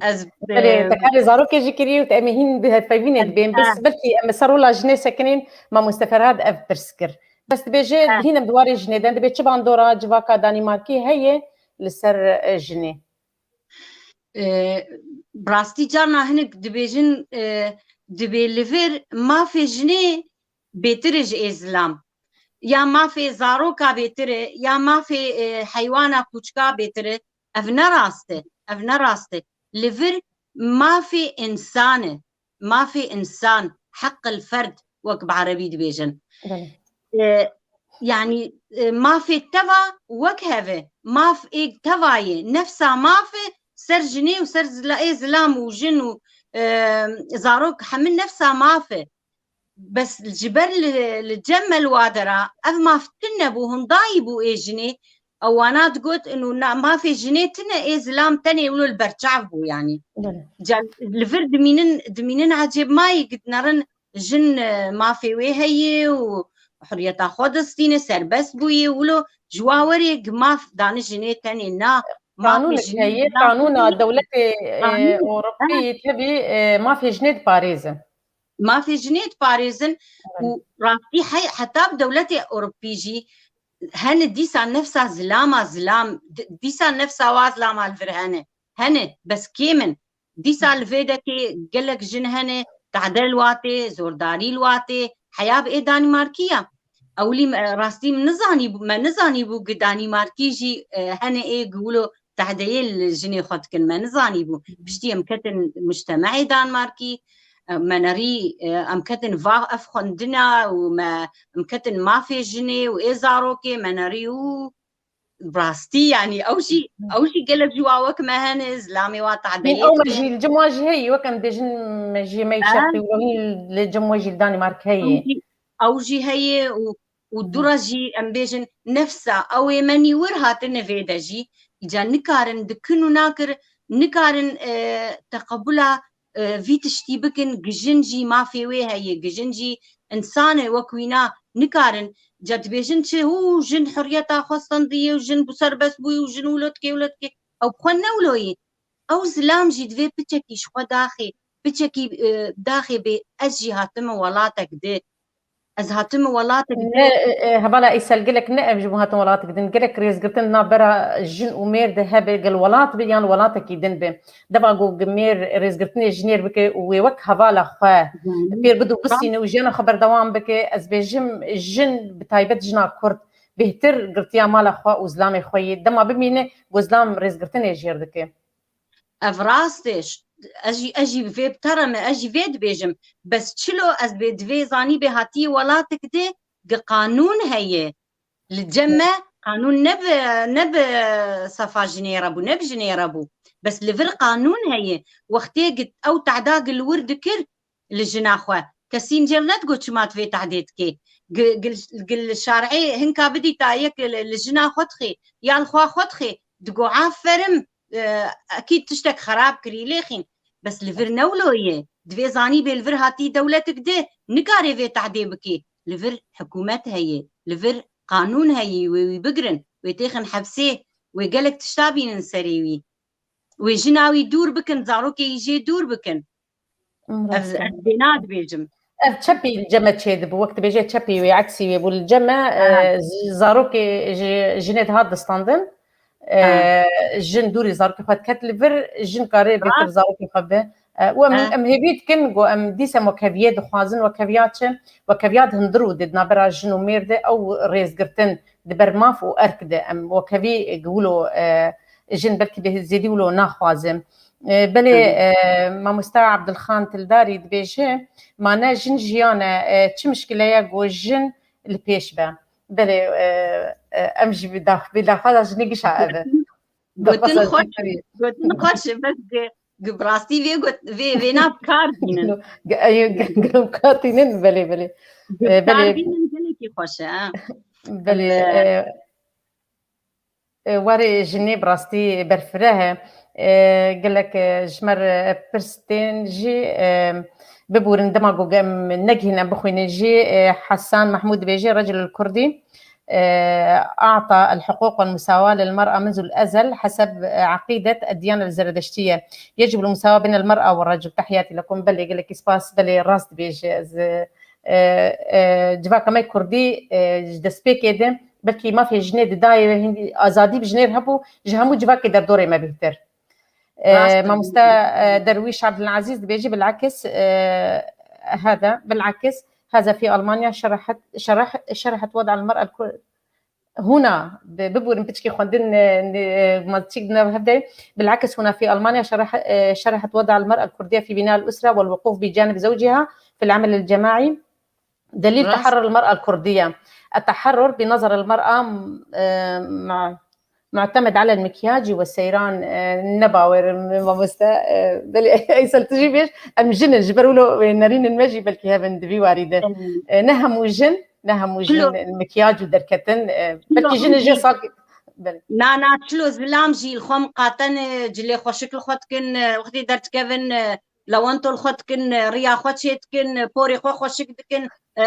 Ez, Belê, e, te karê zarokê jî kiriye û te em ê hîn bi hevpeyvînê dibên. Bes belkî em ser rola jinê sekinên mamoste Ferhad ev pirs kir. Bes dibêje, He. hîn em di warê jinê de, dibê çi bandora civaka Danîmarkî heye li ser, e, jinê? E, bi rastî carna hinek dibêjin, e, dibê li vir mafê jinê bêtir e ji ê zilam. Ya mafê zaroka bêtir e, ya mafê, e, heywana kûçka bêtir e. Ev ne rast e. Ev ne rast e. Li vir mafê însan e. Mafê însan, heq el ferd, wek bi erebî dibêjin. Belê. E, yanî, e, mafê teva wek hev e. Maf ê teva ye. Nefsa maf e ser jinê û ser zila-, ê zilam û jin û, e, zarok hemî nefsa maf e. Bes ji ber li, li cem me li wa dera ev maf tune bû, hindayî bû ê jinê. Ew wana digot, ino na, mafê jinê tune, ê zilam tenê wilo li ber çav bû, yanî. Belê. Ca li vir dimînin, dimînin ecêb mayî gidnerin jin, e, mafê wê heye û huriyeta xwe distîne, serbest bûye, wilo ji wa werê gi maf dane jinê tenê na, mafê Qanûnek jinê heye, na qanûna dewletê, e, Qanûn, Ewropî ha. tevî, e, mafê jinê diparêze. Mafê jinê diparêzin û Evet. rastî hey-, heta bi dewletê Ewropî jî hene dîsa nefsa zilama zilam, di-, dîsa nefsa wa zilama li vir hene. Hene, bes kêm in. Dîsa li vê dekê gelek jin hene, tehde li watê, zordarî li watê, heya bi ê Danîmarkî ya. Ewilî me, rastî min nizanîbû, me nizanîbû gi Danîmarkî jî, e, hene ê gi wilo tehdeyê li jinê xwe dikin, me nizanîbû. Piştî em ketin mujtemehê Danmarkî, e, me nerî, e, em ketin va ev xwendina û me, em ketin mafê jinê û ê zarokê, me nerî û bi rastî, yanî ew jî, ew jî gelek ji wa wek me hene, zilamê wa Hîn tehdeyê ew me dikin. jî li cem wa jî heye, wek em dibêjin me jî me yî Ha? şerqî wilo hîn li cem we jî li Danîmark Ew heye. jî, ew jî heye û û dûra jî em bêjin nefsa ew ê me nî wir hatine vê de jî, îca nikarin di kin û nakir, nikarin, e, teqebula, e, vî tiştî bikin, gijin jî mafê wê heye, gijin jî însan e wek wîna, nikarin, ca dibêjin çi hû jin huriyeta xwe stendiye û jin bû serbest bûye û jin wilo dike, wilo dike. Ew bi xwe ne wilo ye. Ew zilam jî divê piçekî ji xwe daxê, piçekî, e, daxê bê ez jî hatime welatek di. Ez hatime welatek Ne, di. e, e, hevala Îsel gelek ne em ji bo hatin welatek din. Gelek rêzgirtin di navbera jin û mêr de hebe, gel welat be yan welatekî din be. Deva ku gi mêr rêzgirtinê jinêr bike û wê wek hevala xwe Hı. pêr bide û bisîne û jiyana xwe berdewam bike, ez bêjim jin, bi taybet jina Kurd, bêhtir girtiya mala xwe û zilamê xwe yê. Dema bimîne, ku zilam rêzgirtinê jêr dike. Ev rast e. Ş-, ez jî, ez jî vê bi te re me, ez jî vê dibêjim. Bes çilo ez bê divê zanî bê hatiyê welatek de gi qanûn heye. Li cem me qanûn ne bi, ne bi sefa jinê re bû, ne bi jinê re bû. Bes li vir qanûn heye. Wextê gi ew tehda gi li wir dikir, li jina xwe. Kesî jê re nedigot çima tu vê tehdê dikê. Gi-, gil-, gil şarê hinka bidîta yek li, li jina xwe dixê, ya li xwe xwe dixê, digo aferin, e, ekîd tiştek xerab kirî lê xîn. Bes li vir ne wilo ye. Divê zanî bê li vir hatî dewletik di, nikarê vê tehdê bikê. Li vir hikûmet heye, li vir qanûn heye, wê wî bigirin, wê têxin hepsê, wê gelek tişta bînin serê wî. Wê jina wî dûr bikin, zarokê wî jê dûr bikin. Em Ev, rast e. ez bêna dibêjim. Ev çepî li cem me çêdibû, wek dibêje çepî wê, eksî wê bû li cem me, Aha. e, z-, zarokê ji, jinê dihat distandin. E, Aha. jin dûrî zarokê xwe diket li vir, jin karê bêtir Rast. zarokê xwe bi. E, û em, em hêvî dikin ku em dîsa em wekheviyê dixwazin, wekheviya çi? Wekheviya di hundir û di navbera jin û mêr de ew rêzgirtin di ber maf û erk de em wekhevî gi wilo, e, jin belkî bi zêdî wilo naxwaze. E, belê, e, mamosta Abdulxan Tildarî dibêje, ma ne jin jiyan e, e, çi mişkile ye ku jin li pêş be? Belê, e, e, em jî bi dax-, bi daxwaza jinê gişa ev e. Gotin xweş, gotin xweş, bes gi, gi bi rastî vê got, vê, vê nav kar dînin. Ge-, e, ge-, ge-, kar dînin, belê, belê. Gi E, belê. Kar dînin gelekî xweş e, ha. Belê, Em, e, e, warê jinê bi rastî berfireh e. E, gelek, e, ji me re pirs tên jî, e, biborin dema ku em negihîn em bixwînin jî, e, Hesan Mehmûd dibêje, رجل الكردي، آه، أعطى الحقوق والمساواة للمرأة منذ الأزل حسب عقيدة الديانة الزرادشتية. يجب المساواة بين المرأة والرجل. تحياتي لكم. Belê, gelekî spas. Belê, rast dibêje. Ez, e, e, civaka me kurdî, e, ji destpêkê de belkî mafê jinê di dayê ve hîn azadî bi jinê re hebû, ji hemû civakê derdorê me bêhtir. Rast e, e. Mamoste, e, Derwîş Abdulazîz dibêje, bilakis, e, hada, bilakis, haza fî Almanya şerhet, şereh-, şerhet weda al-mer'a al-kur-, hûna, bi-, biborin piçkî xwendin, e, ne-, e, ma çîk di nav hev de, bilakis hûna fî Almanya şereh-, e, şerhet weda al-mer'a al-kurdiye fî bina al-usra wal wuquf bi canib zewciha fil amel al-cemaî. دليل Rast. تحرر المرأة الكردية. التحرر بنظر المرأة، م-، آه، مع-، معتمد على المكياج والسيران، آه، ne bawer, mamoste, e, belê Eysel tu jî bêj, em jin in, ji ber wilo wê nerînin me jî belkî hev in di vî warî de. E, ne hemû jin, ne hemû jin in, mikyaj û derketin, e, belkî jin in jê sak-, belê. Na, na, çilo zilam jî li xwe miqate ne, cilê xweşik li xwe dikin, e, wextê derdikevin, e, lewento li xwe dikin, riya xwe çê dikin, porê xwe xweşik dikin, e,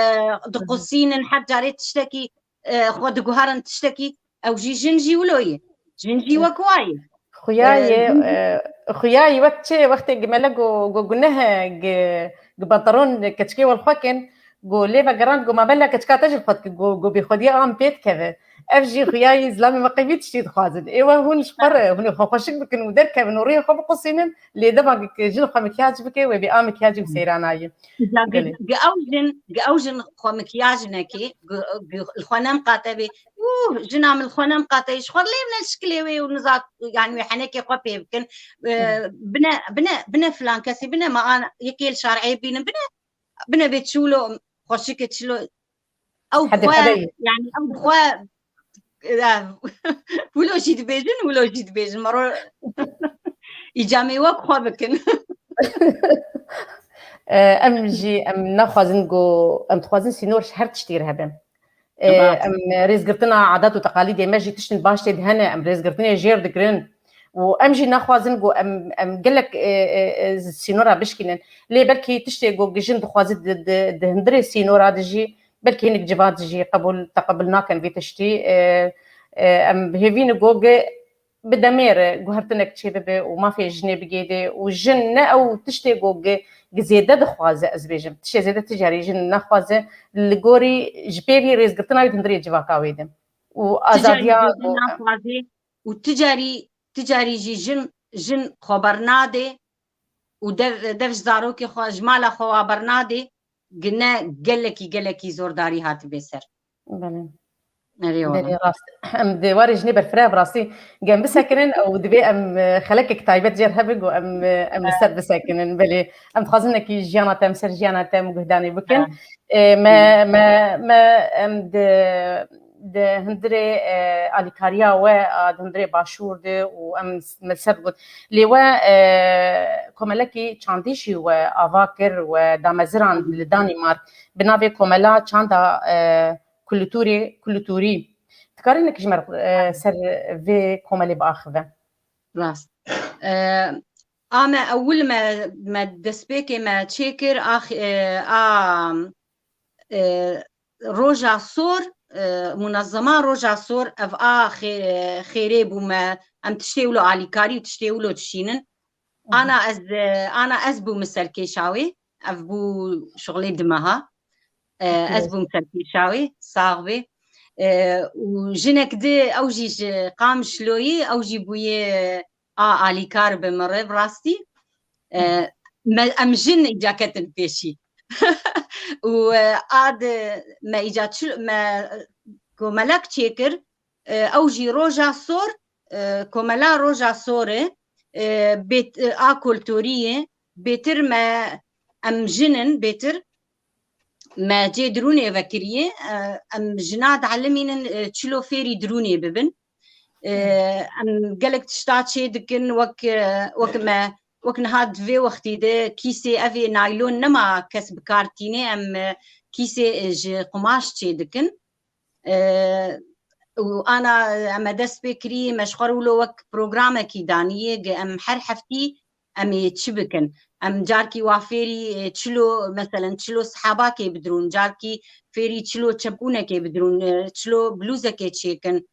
diqusînin, her carê tiştekî, e, xwe diguherin tiştekî, ew jî jin jî wilo ye. Jin jî wek wa ye. Xuya E, ye, jin jî e, xuya ye wek çi wextê gimele go, go guneh e, gi, gi pantalon keçikê wel xwe kin, go lê vegeran, go ma bela keçika te jî xwe dike, go, go bêxwediya an pê dikeve. Ev jî xuya ye, zilamê me qey vî tiştî dixwazin. Ê we hûn ji xwe re, hûn ê xwe xweşik bikin û derkevin û rûyê xwe biqusînin, lê dema gi-, jin xwe mikyaj bike, wê bê a mikyajê û seyranayê. Îca gi, Gelê. gi ew jin, gi ew jin xwe mikyaj neke, gi, gi li xwe nemqate bê, uh, jina min li xwe nemqate, ji xwe lê bine şikilê wê û niza, yani wê henekê xwe pê bikin. E, Hı. bine, bine, bine filan kesî, bine ma an yekê li şareyê bînin, bine, bine bê çilo, xweşike çilo. Ew Hede xwe, hede ye. yani ew xwe, e, wilo jî dibêjin, wilo jî dibêjin. Mero îcamê wek xwe bikin. E, em jî, em naxwazin ku, em dixwazin sînor ji her tiştî re hebe. E, Tamam. em rêzgirtina adat û teqalîdê me jî tiştin baş tê de hene, em rêzgirtinê jêr digirin. Û em jî naxwazin ku em, em gelek, e, e, e, sînora bişkînin. Lê belkî tiştê ku jin dixwaze di, di, di hundirê sînora de jî belkî hinek civat jî qebûl, teqebûl nakin vî tiştî. E, e, em bi hêvî ne ku ge-, bi demê re guhertinek çêbibe û mafê jinê bigêde û jin ne ew tiştê ku ge-, ge zêde dixwaze, ez bêjim. Tiştê zêde ti carî jin naxwaze li gorî ji pê vî rêzgirtina wî di hundirê civaka wê de. Û Ti carî azadiya zêde ku naxwaze û ti carî, ti carî jî jin, jin xwe bernade û dev, dev ji zarokê xwe, ji mala xwe wa bernade, gine gelekî, gelekî zordarî hatibe ser. Belê. Erê wala. Belê, rast. Em di warê jinê berfireh bi rastî gem bisekinin û divê em, e, xelekek taybet jêr hebin ku em, e, em li ser bisekinin. Belê, em dixwazin nekî jiyana te, em ser jiyana te em guhdanê bikin. Evet. E, me, me, me, em di, di hundirê, e, alîkariya we a di hundirê başûr de û em s-, me ser got. Lê we, e, komelekî çandî jî we ava kir, we dameziran li Danîmark bi navê Komela Çanda, e, Kulturê, Kulturî. Dikarî hinek ji me re, e, ser vê komelê biaxive? Rast. E, a me ewil me, me destpêkê me çêkir a, e, a, e, roja sor, e, munezema roja sor ev a xê-, xêrê bû me, em tiştê wilo alîkarî û tiştê wilo dişînin. Ana ez, e, ana ez bûm serkêşa wê. Ev bû şixulê du meha. E, ez bûm serkêşa wê, sax bê. E, û jinek di, ew jî ji Qamişloyê, ew jî bûye a alîkar bi min re, bi rastî. E, me, em jin îca ketin pêşî. Û, e, a di me îca çil-, me komelek çêkir, e, ew jî roja sor, e, komela roja sor e, e, bêt-, e, a kulturî ye, bêtir me, em jin in, bêtir me cê dirûnê vekiriye, e, em jina dielimînin, e, çilo fêrî dirûnê bibin. E, em gelek tişta çê dikin, wek, e, wek me, wek niha di vê wextî de kîsê evê naylon nema kes bi kar tîne, em, e, kîsê, e, ji qumaş çê dikin. E, û ana, e, me dest pê kirî, me ji xwe re wilo wek programekî danî ye, ge em her heftî em ê çi bikin? Em carkî wa fêrî, e, çilo, meselen çilo sihabakê bidirûn, carkî fêrî çilo çepûnekê bidirûn, e, çilo blûzekê çêkin.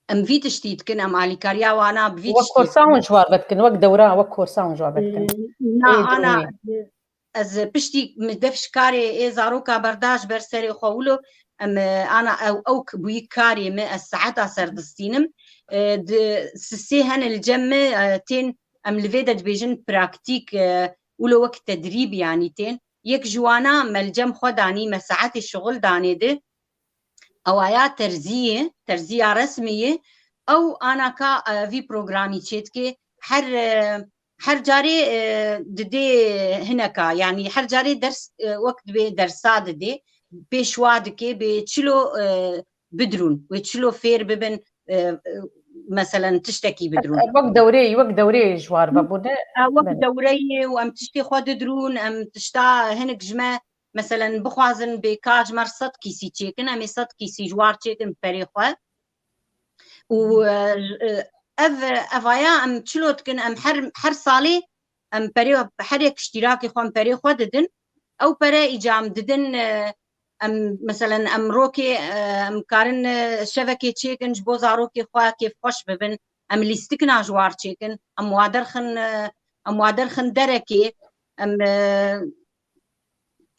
Em vî tiştî dikin, em alîkariya wana bi vî Wek tiştî korsa hûn dikin. ji war vedikin, wek dewra, wek korsa hûn ji war vedikin. E, na, Ê ana, dirûnê. e, ez piştî min def ji karê ê zaroka berda ji ber serê xwe wilo, em, e, ana ew, ew k-, bûyî karê min, ez saeta ser distînim. E, di, sisê hene li cem min, e, tên, em li vê de dibêjin praktîk, e, wilo wek tedrîb yanî tên. Yek ji wana me li cem xwe danî, me saetê şixul danê di, ewaya terzî ye, terziya resmî ye, ew anaka, e, vî programî çêdike, her, e, her carê, e, didê hineka, yanî her carê ders, e, wek dibê dersa didê, pêşwa dike bê çilo, e, bidrûn, wê çilo fêr bibin, e, e, meselen tiştekî bidrûn. Wek dewreyê, wek dewreyê ji war vebûne. E, wek Belê. dewreyê û em tiştê xwe didrûn, em tişta hinek ji me, meselen bixwazin bê ka ji me re sed kîsî çêkin, em ê sed kîsî ji war çêkin perê xwe. Û, e, e, ev, evaya em çilo dikin, em her, her salê em perê, her yek iştîrakê xwe em perê xwe didin. Ew pere îca em didin, e, em, meselen em rokê, e, em karin, e, şevekê çêkin ji bo zarokê xwe kêfxweş bibin. Em lîstikina ji war çêkin, em wa derxin, e, em wa derxin derekê, em, e,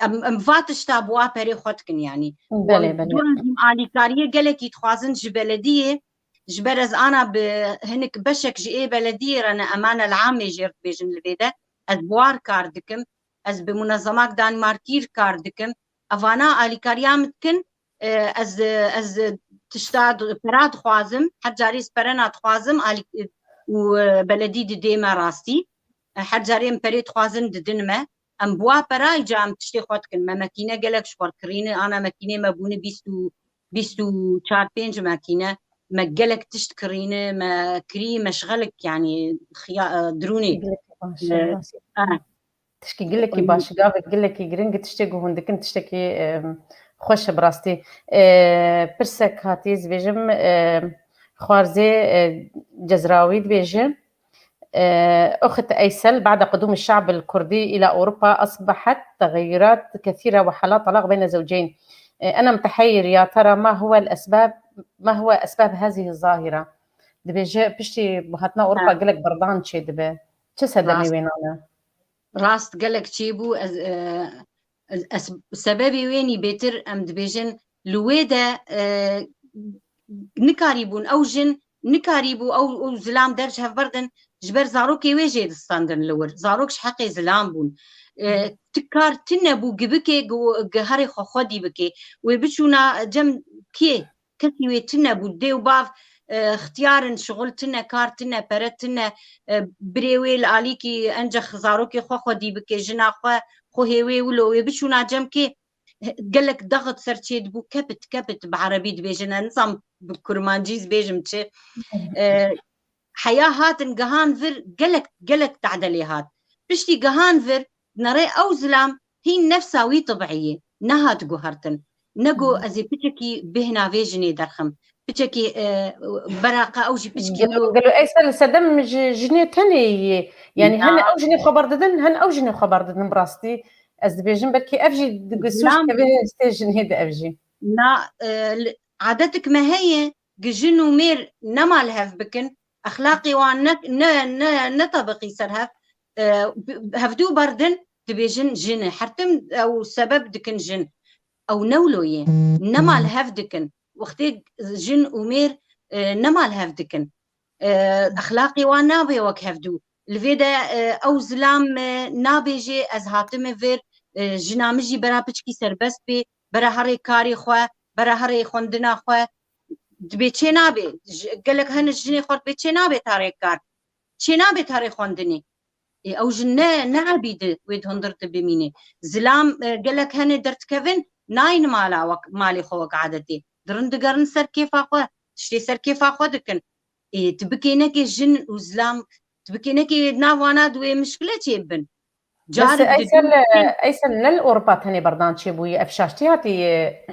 em, em va tişta bi wa perê xwe dikin, yanî. Belê, belê. Duran jî alîkariyê gelekî dixwazin ji belediyê, ji ber ez ana bi hinik beşek ji ê belediyê re ne emane li amê jê re dibêjin li vê de, ez bi war kar dikim, ez bi munezemak Danmarkî re kar dikim, evana alîkariya min dikin, e, ez, ez tişta di-, pera dixwazim, her carê ez perena dixwazim, alî-, û, e, beledî didê me rastî. E, her carê em perê dixwazin didin me. Em bi wa pera îca em tiştê xwe dikin. Me mekîne gelek ji xwe kirîne, ana mekînê me bûne bîst û, bîst û çar pênc mekîne. Me gelek tişt kirîne, me kirî, me şixelik, yanî xiya-, e, dirûnê. Gelek baş, E, rastî. e, Tişkî gelekî Em, baş, gavek gelekî giring, tiştê ku hûn dikin, tiştekî, e, xweş e bi rastî. E, pirsek hatî, ez dibêjim, e, xwarzê, e, Cezrawî dibêje, e, أخت أيسل، بعد قدوم الشعب الكردي إلى أوروبا أصبحت تغيرات كثيرة وحالات طلاق بين زوجين. E, أنا متحير، يا ترى ما هو الأسباب، ما هو أسباب هذه الظاهرة؟ Dibêje, piştî hatina Ewropa Ha. gelek berdan çêdibe. Çi sedemê Rast. wê nane? Rast gelek çêbû, ez, e, ez, ez, sebebê wê nî bêtir em dibêjin, li wê de, e, nikarîbûn ew jin, nikarîbû ew, ew zilam dev ji hev berdin, ji ber zarokê wê jê distandin li wir. Zarok ji heqê zilam bûn. E, Hı. ti kar tune bû gibikê, gi-, giherê xwe xwedî bikê. Wê biçûna cem kê? Kesî wê tune bû. Dê û bav, e, xtiyar in, şixul tune, kar tune, pere tune, e, birê wê li alîkî encex zarokê xwe xwedî bike, jina xwe, xwehê wê wilo, wê biçûna cem kê? Gelek daxit ser çê dibû, kepit, kepit bi erebî dibêjin, ez nizam bi kurmancî ez bêjim çi. E, heya hatin gihan vir, gelek, gelek tedelê hat. Piştî gihan vir, nerê ew zilam hîn nefsa wî tibî ye, nehat guhertin. Nego Hmm. ez ê piçekî bêhna vê jinê derxim. Piçekî, e, beraqa ew jî piçkî Gelo, wilo. gelo, ey ser li sedem ji jinê tenê yê. Yanî Na. hene ew jinê xeber didin, hene ew jinê xeber didin bi rastî. Ez dibêjim belkî ev jî di sûc Zilam. keve stê jinê de ev jî. Na, e, li, adetik me heye, gi jin û mêr nema li hev bikin, exlaqê wan ne, ne, ne, ne tebiqî ser hev, e, bi-, hevdû berdin, dibêjin jin e. Her tim ew sebeb dikin jin. Ew ne wilo ye. Nema li hev dikin. Wextê jin û mêr, e, nema li hev dikin. E, exlaqê wan nabe wek hevdû. Li vê de, e, ew zilam, e, nabêjê ez hatime vir, e, jina min jî bera piçkî serbest bê, bera herê karê xwe, bera herê xwendina xwe. Dibê çê nabê. Ji, gelek hene jinê xwe dibê çê nabê tarê kar. Çê nabê tarê xwendinê. Ê, ew jin ne, ne ebî di wê di hundir di bimîne. Zilam, e, gelek hene derdikevin, nayên mala wek, malê xwe wek adetê. Dirin digerin ser kêfa xwe, tiştê ser kêfa xwe dikin. Ê, tu bikê nekê jin û zilam, tu bikê nekê nav wana di wê mişkile çêbin. Bes Carek di Eysel, dû- Eysel ne li Ewropa tenê berdan çêbûyî, ev şaş tê hatî, e,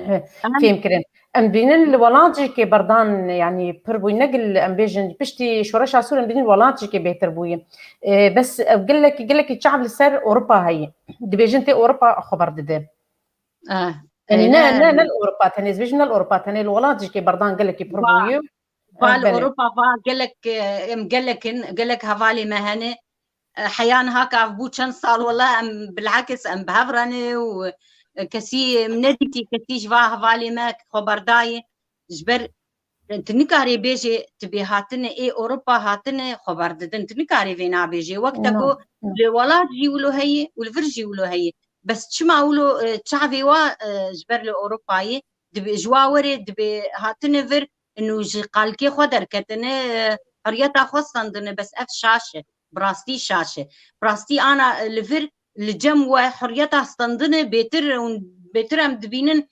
Aha. fêhm kirin. Em dibînin li welat jî kê berdan, yanî pir bûyî, ne gil em bêjin piştî şoreşa Sûrî em dibînin welat jî kê bêhtir bûyî. E, bes ev gelekî, gelekî çav li ser Ewropa heyî. Dibêjin tê Ewropa xwe berdide. Ah, Yanî e, ne, ne, ne, ne li Ewropa tenê, ez bêjim ne li Ewropa tenê, li welat jî kê berdan gelekî pir Va- bûyî. Va li Belê. Ewropa va gelek, e, em gelek in, gelek hevalê me hene. E, heya niha kav bû çend sal wela em bilhekis em bi hev re ne û, e, kesî em nedîtî, kesî ji va hevalê me xwe berdayê. Ji ber, e, tu nikarê bêjê tu bê hatine ê Ewropa hatine xwe berdidin. Tu nikarê vê nabêjê. Wek te Na, got na. li welat jî wilo heye û li vir jî wilo heye. Bes çima wilo, e, çavê wa, e, ji ber li Ewropayê dibê, ji wa werê dibê hatine vir, û ji qalkê xwe derketine, e, huriyeta xwe stendine, bes ev şaş e, bi rastî şaş e. Bi rastî ana, e, li vir, li cem we huriyeta stendine bêtir û bêtir em dibînin,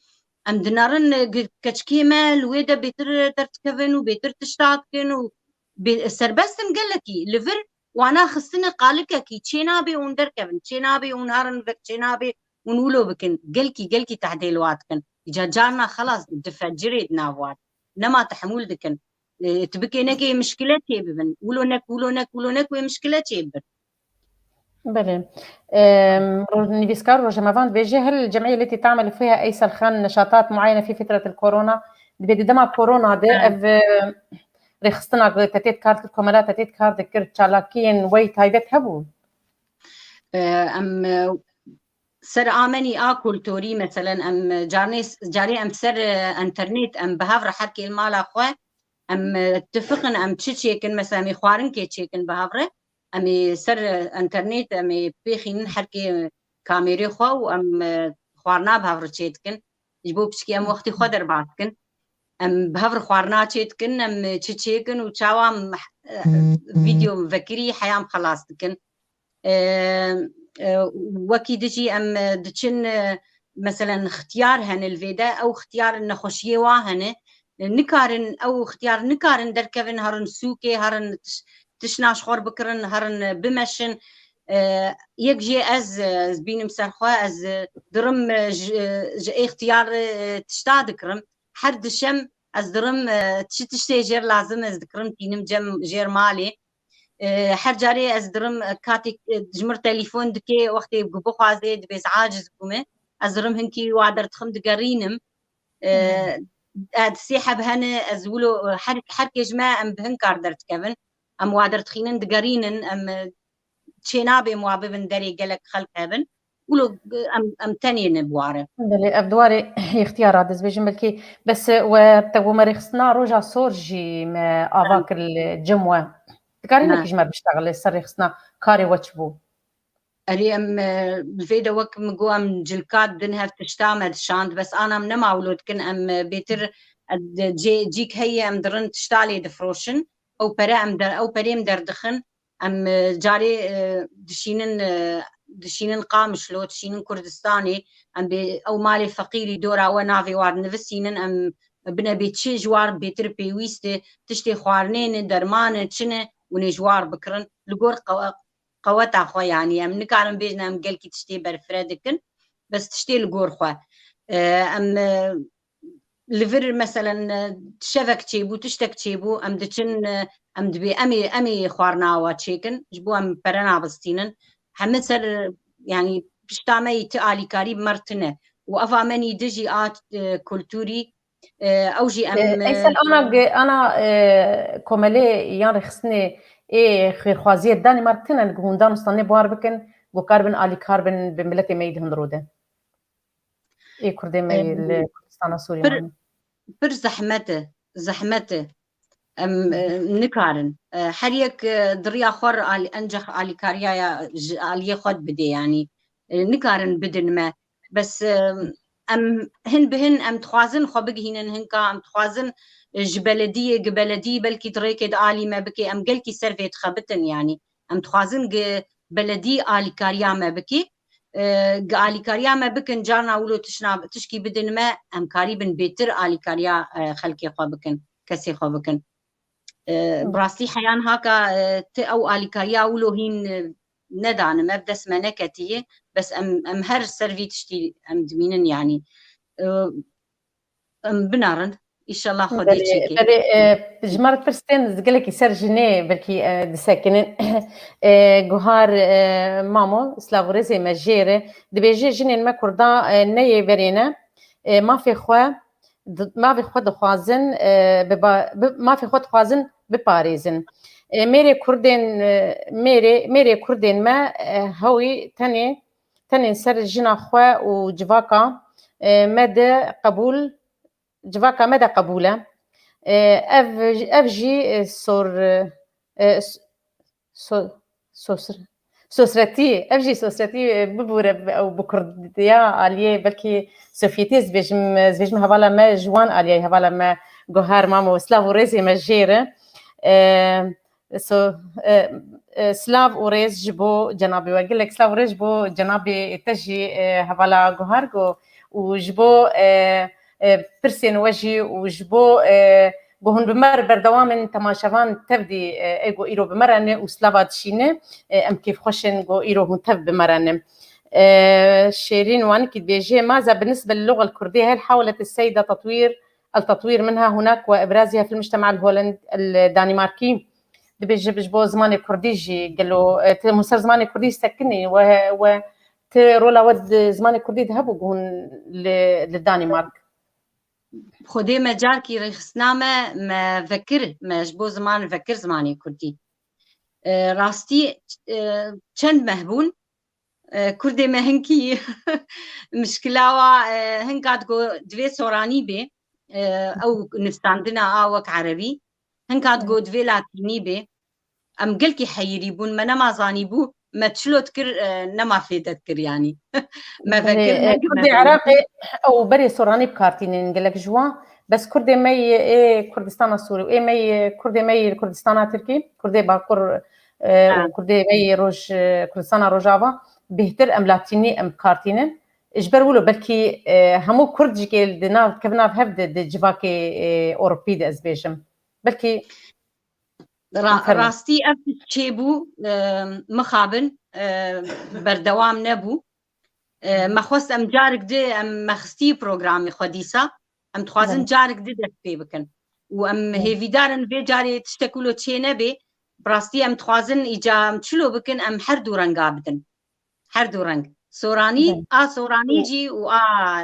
em dinerin, e, gi-, keçikê me li wê de bêtir derdikevin û bêtir tişta dikin û bê-, serbest in gelekî. Li vir wana xistine qalikekî çê nabê hûn derkevin, çê nabê hûn herin vek, çê nabê hûn wilo bikin. Gelkî, gelkî tehdê li wa dikin. Îca carna xelas difecirê di nav wan. Nema tehemûl dikin. E, tu bikê nekê mişkile çê bibin. Wilo nek, wilo nek, wilo nek wê mişkile çê bibin. Belê. Em, ro-, nivîskar Rojnamevan dibêje, هل الجمعية التي تعمل فيها أيسل خان نشاطات معينة في فترة الكورونا؟ Dibê di dema korona de Ha. ev, e, rêxistina ku te tê kar dikir, komela te tê kar dikir, çalakiyên we yî taybet hebû? E, em, e, ser amenî a kulturî, meselen, em carnê, carê em ser, e, enternet, em bi hev re her kê li mala xwe, em, e, tifiqin, em çi çêkin, mesela, em ê xwarinkê çêkin bi hev re, em ê ser, e, enternet, em ê pêxînin her kê kamêrê xwe û em, e, xwarina bi hev re çê dikin. Ji bo piçkî em wextê xwe derbas dikin. Em bi hev re xwarina çê dikin, em, e, çi çêkin û çawa em, e, vîdeo vekirî heya em xelas dikin. E, e, wekî dijî em, e, diçin, e, meselen, xtiyar hene li vê de, ew xtiyar nexweşiyê wa hene, e, nikarin, ew xtiyar nikarin derkevin, herin sûkê, herin tiş-, tişna ji xwe bikirin, herin bimeşin. E, yek jê ez, e, ez bînim ser xwe, ez, e, dirim, e, ji, ji ê xtiyar, e, tişta dikirim. Her dişem ez dirim, e, çi tiştê jêr lazim ez dikirim, tînim cem jêr malê. E, her carê ez dirim, e, katê, e, ji mir telefon dike, wextê ku bixwaze, dibê ez aciz bûme. Ez dirim hinkî wa derdixim, digerînim. E, Hmm. e, sê heb hene, ez wilo, e, her, her kê ji me em bi hin kar derdikevin. Em wa derdixînin, digerînin, em, e, çênabê em wa bibin derê gelek xelk hebin. Wilo, e, em, em tenê ne bi ware. Belê, ev di warê îxtiyara dizbêjin belkî. Bes, e, we te got me rêxistina Roja Sor jî me ava Ha. kir li cem we. Dikarî Ha. nekî ji me biştexile ser rêxistina karê we çi bû? Erê, em, e, li vê de wek min got, em cilka din hev tişta me dişand, bes ana em nema wilo dikin, em, e, bêtir, e, cê, cîk heye, em dirin tişta lê difroşin, ew pere em der, ew perê em derdixin, em, e, carê, e, dişînin, e, dişînin Qamişlo, dişînin Kurdistanê, em bê ew malê feqîrî dora we navê wa dinivisînin, em bine bê çi ji war bêtir pêwîst e, tiştê xwarinê ne, derman e, çi ne, hûn ê ji war bikirin. Li gor qe-, qeweta xwe, yanî em nikarin bêjin em gelkî tiştê berfireh dikin, bes tiştê li gor xwe. E, em, e, li vir, meselen, e, şevek çêbû, tiştek çêbû, em diçin, e, em dibê, em ê, em ê xwarina wa çêkin, ji bo em pere nabistînin. Heme ser, e, yanî pişta me yî ti alîkarî bi me re tune. Û eva me nî dijî a, e, kulturî, E, ew jî em, E, e, Eysel ana ge-, ana, e, komelê yan rêxistinê ê xêrxwaziyê danê me re tune ne ku hûn dan û standê bi war bikin, ku karibin alîkar bin bi miletê me yî di hundirû de. Ê Kurdê me yî Em, li Kurdistana Sûrî pir, mane. Pir zehmet e, zehmet e. Em e, nikarin. E, her yek e, di riya xwe re al- encex alîkariya ya ji aliyê xwe bidê, yanî e, nikarin bidin me. Bes e, em hin bi hin em dixwazin xwe bigihînin hinka, em dixwazin e, ji belediyê, gi belediyî belkî di rêkê de alî me bike, em gelkî ser vê dixebitin, yanî em dixwazin gi beledî alîkariya me bike. E, gi alîkariya me bikin, carna wilo tişna, tişkî bidin me, em karîbin bêtir alîkariya e, xelkê xwe bikin, kesê xwe bikin. E, bi rastî heyan haka e, ti ew alîkariya wilo hîn e, nedane me, bi dest me neketiye, bes em, em her ser vî tiştî em dimînin, yanî. E, em binarin, îşallah Xwedê Belê, çêke. belê, e, ji me re pirs tên, gelekî ser jinê belkî e, disekinin. E, Guhar e, Mamo, silav û rêzê me jê re. Dibêje jinên me Kurda e, ne yê verê ne. E, mafê xwe, di- mafê xwe dixwazin, e, bi ba- bi- mafê xwe dixwazin biparêzin. E, mêrê Kurdên, e, mêrê, mêrê Kurdên me e, hewî tenê, tenê ser jina xwe û civaka e, me de qebûl, civaka me de qebûl e. E, ev, ev jî e, sor, e, s- so, sosr, sosretî, ev jî sosretî e, bibûre ew bi kurdiya aliyê, belkî sofiyetî ez dibêjim, ez dibêjim hevala me ji wan aliyê, hevala me Guhar Mamo, silav û rêzê me jê re. E, so, e, e, silav û rêz ji bo cenabê we. Gelek silav û rêz ji bo cenabê te jî e, hevala Guhar go û ji bo e, e, pirsên we jî û ji bo e, ku hûn bi me re berdewam in, temaşevan tevdî e, ê ku îro bi me re ne û silava dişîne, e, em kêfxweş in ku îro hûn tev bi me re ne. E, Şêrîn Wanikî dibêje, ماذا بالنسبة للغة الكردية؟ هل حاولت السيدة تطوير، التطوير منها هناك وإبرازها في المجتمع الهولند-، الدنماركي؟ Dibêje ji bo zimanê kurdî jî gelo, e, tu hûn ser zimanê kurdî sekinî we, we tu rola we di zimanê kurdî de hebû ku hûn li, li Danimark? Xwedê me carkî rêxistina me, me vekir, me ji bo ziman vekir zimanê kurdî. E, rastî e, çend meh bûn, e, kurdê me hinkî mişkila wa e, hinka digo divê soranî bê, e, ew nivsandina a wek erebî, hinka digo divê latînî bê. Em gelkî heyirî bûn, me nema zanîbû, me çilo dikir, e, nema fêde dikir, yanî. Me vekir Belê, e, ne, Kurdê me Iraqê ew berê soranî bi kar tînin gelek ji wan, bes Kurdê me yê ê Kurdistana Sûrî û ê me yê Kurdê me yê li Kurdistana Tirkî, Kurdê Bakur, e, û Ha. Kurdê me yê Roj, e, Kurdistana Rojava bêhtir em latînî em bi kar tînin. Ji ber wilo belkî e, hemû Kurd jî kê di nav, kevin nav hev di, di civakê e, Ewropî de ez bêjim. Belkî Ra- Fermo. Rastî ev tişt çêbû, e, mixabin, e, berdewam nebû. E, me xwest em carik di em me xistî programê xwe dîsa. Em dixwazin Belê. Carik di dest pê bikin. Û em Belê. Hêvîdar in vê carê tiştek wilo çê nebê. Bi rastî em dixwazin îca em çilo bikin, em her du renga bidin. Her du reng. Soranî, Belê. A soranî Belê. Jî û a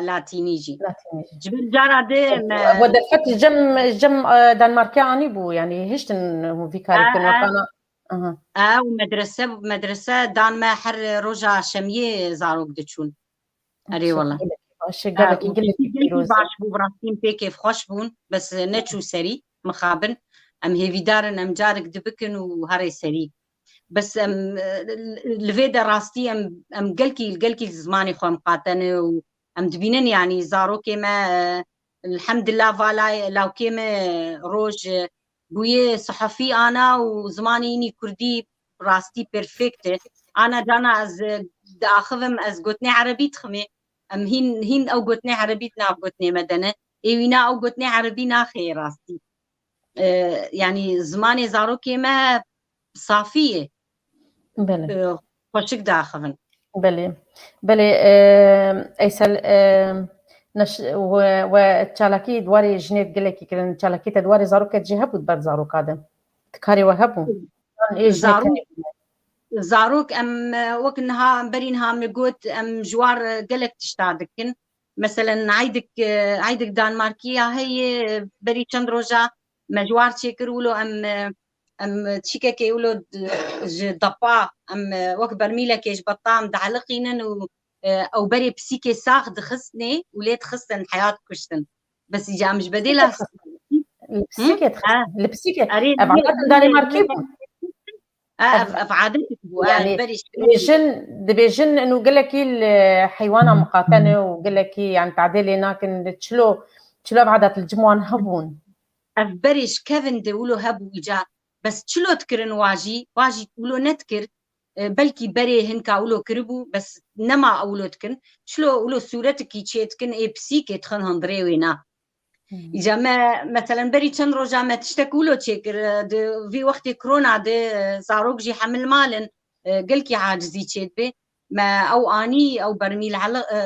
latînî jî. Latînî jî. Ji ber cara di me We derfet ji cem, ji cem, e, Danmarkê anî bû, yanî hiştin hûn vî karî A, bikin, a. Wekana. Aha. A, û medrese, medrese dan me her roja şemiyê zarok diçûn. Erê Maşallah, wala. Gelekî baş e, A, gelekî, û gelekî gelekî pîroz e. Baş bû, bi rastî pê kêfxweş bûn, bes neçû serî, mixabin. Em hêvîdar in, em carik dibikin û herê serî. Bes em, e, li vê de rastî em, em gelkî, gelkî zimanê xwe em qatene û em dibînin, yanî zarokê me, e, elhemdillah, va lay-, lawkê me roj, e, bûye sihefî ana û zimanê înî kurdî rastî perfekt e. Ana cana ez, e, diaxivim, ez gotinê erebî diximê. Em hîn, hîn ew gotinê erebî di nav gotinê me de ne. Ê wîna ew gotinê erebî naxê rastî. E, yanî zimanê zarokê me safî ye. Belê. E, xweşik diaxivin. Belê. Belê, e, Eysel, e, neş-, we, we çalakî di warê jinê gelekî kirin. Çalakî te di warê zarokê jî hebû di ber zaroka de? Di karê we hebû? Yan ê jinê Zarok, tenê bû? Zarok em, e, wek niha, berî niha min got, em ji war, e, gelek tişta dikin. Meselen, eydik, e, eydik Danmarkiya heye, berî çend roja me ji war çêkir, wilo em, e, em çîkekê wilo d-, ji depa, em, e, wek bermîlekê ji beta em dieliqînin û, e, ew berê pisîkê sax dixistinê û lê dixistin, heya dikuştin. Bes îca em ji bedêla Pisîkê dixistin. Li pisîkê dixistin. Li pisîkê. Ev adet Danîmarkî bû. Ev, ev adet bû. Yanî, dibêjin, dibêjin inu gelekî li heywana miqate ne û gelekî, yanî, tadê lê nakin. Çilo, çilo ev adet li cem wan hebûn. Ev berê ji kevin de wilo hebû îca. Bes çilo dikirin wa jî, wa jî wilo nedikir. E, belkî berê hinka wilo kiribû, bes nema wilo dikin. Çilo wilo sûretikî çê dikin, ê pisîkê dixin hundirê wêna. Îca me, meselen, berî çend roja me tiştek wilo çêkir, e, di vî wextê korona de, e, zarok jî hemil malin, e, gelkî acizî çêdibe. Me ew anî, ew bermîl heli-, e,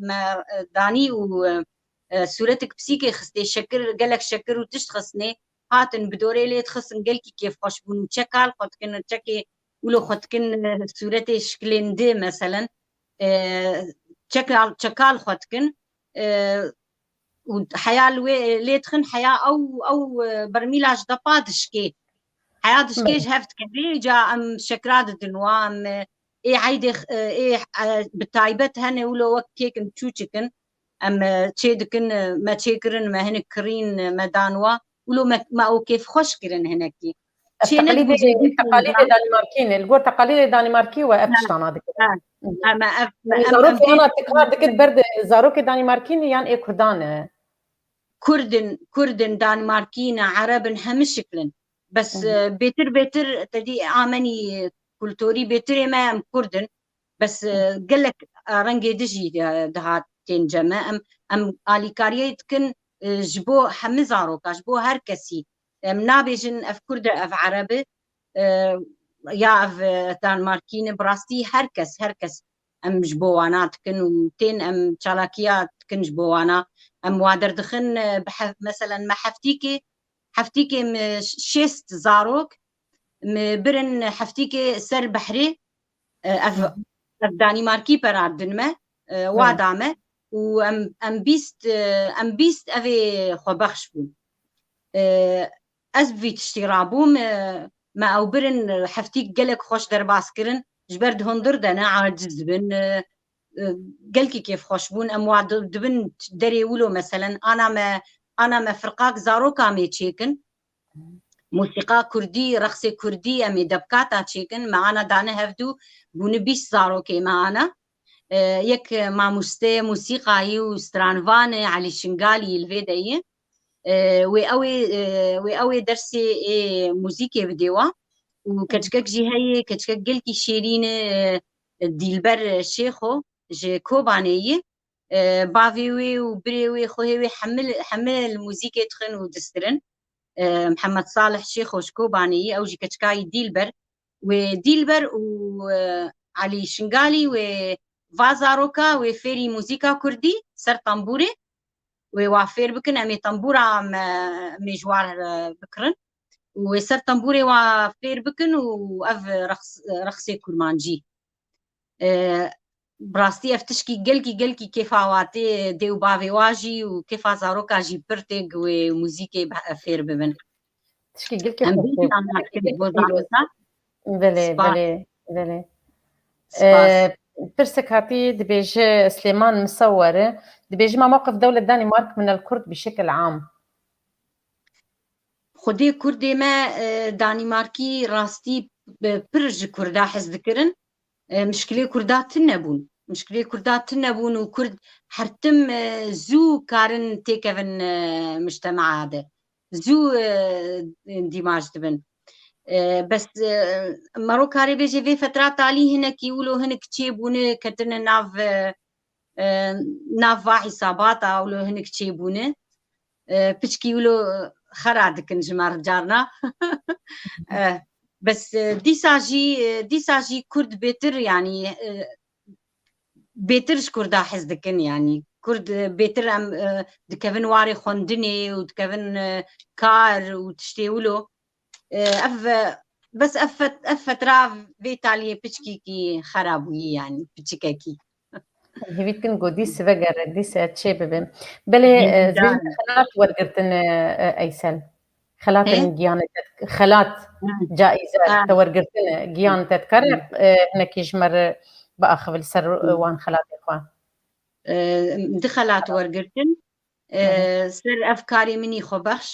me, e, danî û, e, e, sûretik pisîkê xistê, şekir, gelek şekir û tişt xistnê, hatin bi dorê lê dixistin, gelkî kêfxweş bûn û çeka li xwe dikin, çekê wilo xwe dikin, e, sûretê şikilên di, meselen, e, çeka, çeka li xwe dikin, e, û heya li wê lê dixin, heya ew, ew, e, bermîla ji depa dişkê. Heya dişkê ji hev dikeve, ca em şekra didin wa, em, e, ê eydê, e, ê, e, bi taybet hene wilo wek kêkin çûçikin. Em, e, çê dikin, e, me çê kirin, me hinek kirîn, e, me dan wa. Wilo me, me ew kêfxweş kirin hinekî. Ev Çê ne teqlîdê, dibû zêdî teqalîdê Danîmarkî ne. Li gor teqalîdê Danîmarkî we ev tiştana dikir. Ha, ha, me ev, me Yanî em, em zarokê bê ana tikar dikir ber de zarokê Danîmarkî ne yan ê Kurdan e? Kurdin, Kurdin, Danîmarkî ne, Erebin, hemî şiklin. Bes, Hı hı. e, bêtir, bêtir, te dî amenî kulturî bêtirê me em Kurdin. Bes, e, gelek, e, rengê di jî, e, dihat tên cem me. Em, em alîkariyê dikin, e, ji bo hemî zaroka, ji bo her kesî. Em nabêjin ev Kurd e, ev Ereb e, e, ya ev, e, Danmarkî ne, bi rastî her kes, her kes em ji bo wana dikin û tên em çalakiya dikin ji bo wana. Em wa derdixin, e, bi hef-, meselen me heftîkê, heftîkê me şêst zarok, me birin heftîkê ser behrê, e, ev, Hı hı. ev Danîmarkî pera din me, e, wa Evet. da me û em, em bîst, e, em bîst evê xwebexş bûn. E, ez bi vî tiştî rabûm, e, me ew birin heftîk gelek xweş derbas kirin, ji ber di hundir de ne aciz bin, e, e, gelkî kêfxweş bûn, em wa di-, dibin derê wilo meselen, ana me, ana me firqak zaroka me çêkin, Musîqa kurdî, reqsê kurdî, em ê debkata çêkin. Me ana dane hevdû, bûne bîst zarokê me ana. E, yek mamoste musîqayî û stranvan e, Elî Şingalî li vê de ye. E, wê ew ê, e, wê ew ê dersê ê muzîkê bidê wa. Û keçikek jî heye, keçikek gelkî şêrîn e, Dîlber Şêxo ji Kobanê ye. E, bavê wê û birê wê, xwehê wê hemil, hemil muzîkê dixin û distirin. E, Mihemed Salih Şêxo ji Kobanê ye, ew jî keçikayî Dîlber. Wê Dîlber û, e, Elî Şingalî wê va zaroka wê fêrî muzîka kurdî ser tembûrê. Wê wa fêr bikin, em ê tembûra me, em ê ji war, e, bikirin. Û wê ser tembûrê wa fêr bikin û ev reqs-, reqsê kurmancî. E, bi rastî ev tişkî gelkî, gelkî kêfa wa tê, dê û bavê wa jî û kêfa zaroka jî pir tê, wê muzîkê bi-, fêr bibin. Tişkî gelkî Em xweş bê. Belê, belê, belê. Spas. E, pirsek hatî dibêje Silêman Miseweri, dibêje: "ما موقف دولة دانمارك من الكرد بشكل عام؟" Xwedê Kurdê me, e, Danîmarkî rastî, e, pir ji Kurda hez dikirin. E, mişkilê Kurda tune bûn. Mişkilê Kurda tune bûn û Kurd her tim, e, zû karin têkevin, e, mujtemea de. Zû, e, dîmaj dibin. E, bes, e, mero karê bêje vê fetra talî hinekî wilo hinek çêbûne, ketine nav, e, e, nav va hîsabata wilo hinek çêbûne. E, piçkî wilo xera dikin ji me carna. E, bes, e, dîsa jî, e, dîsa jî Kurd bêtir, yanî, e, bêtir ji Kurda hez dikin, yanî Kurd, e, bêtir em, e, dikevin warê xwendinê û dikevin, e, kar û tiştê wilo. E, ev, e, bes ev fet-, ev fetra vê taliyê piçkîkî xera bûyî, yanî piçikekî. Hêvî dikin ku dîs vegere, dîs çê bibe. Belê, e, ez bêjim xelat wergirtin, e, e, Eysel. Xelatên giyanê te, xelat, caize te wergirtine, giyan te dikare, e, hinekî ji me re biaxive li ser, e, wan xelatê xwe. E, di xelat wergirtin. E, ser ev karê min î xwebexş.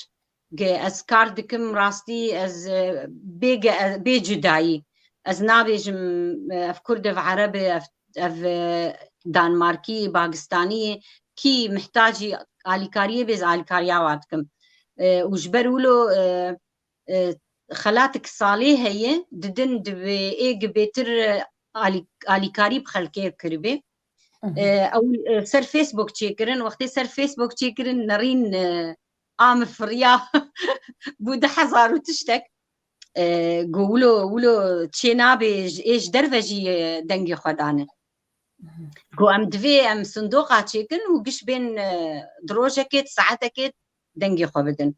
Ge ez kar dikim rastî ez, e, bê ge-, bê cudayî. Ez nabêjim, e, ev Kurd, ev Ereb, ev, ev, e, Danmarkî, Pakistanî, kî mihtacî alîkariyê bê, ez alîkariya wa dikim. E, û ji ber wilo, e, e, xelatik salê heye, didin divê ê gi bêtir, e, alî-, alîkarî bi xelkê kiribê. Hı hı. E, ew, e, ser Facebook çêkirin, wextê ser Facebook çêkirin, nerîn, e, a min firiya bû du hezar û tiştek. E, got, wilo, wilo çê nabe, ê ji derve jî, e, dengê xwe dane. Got, em divê em sindoqa çêkin û giş bên, e, di rojekê, di saetekê dengê xwe bidin.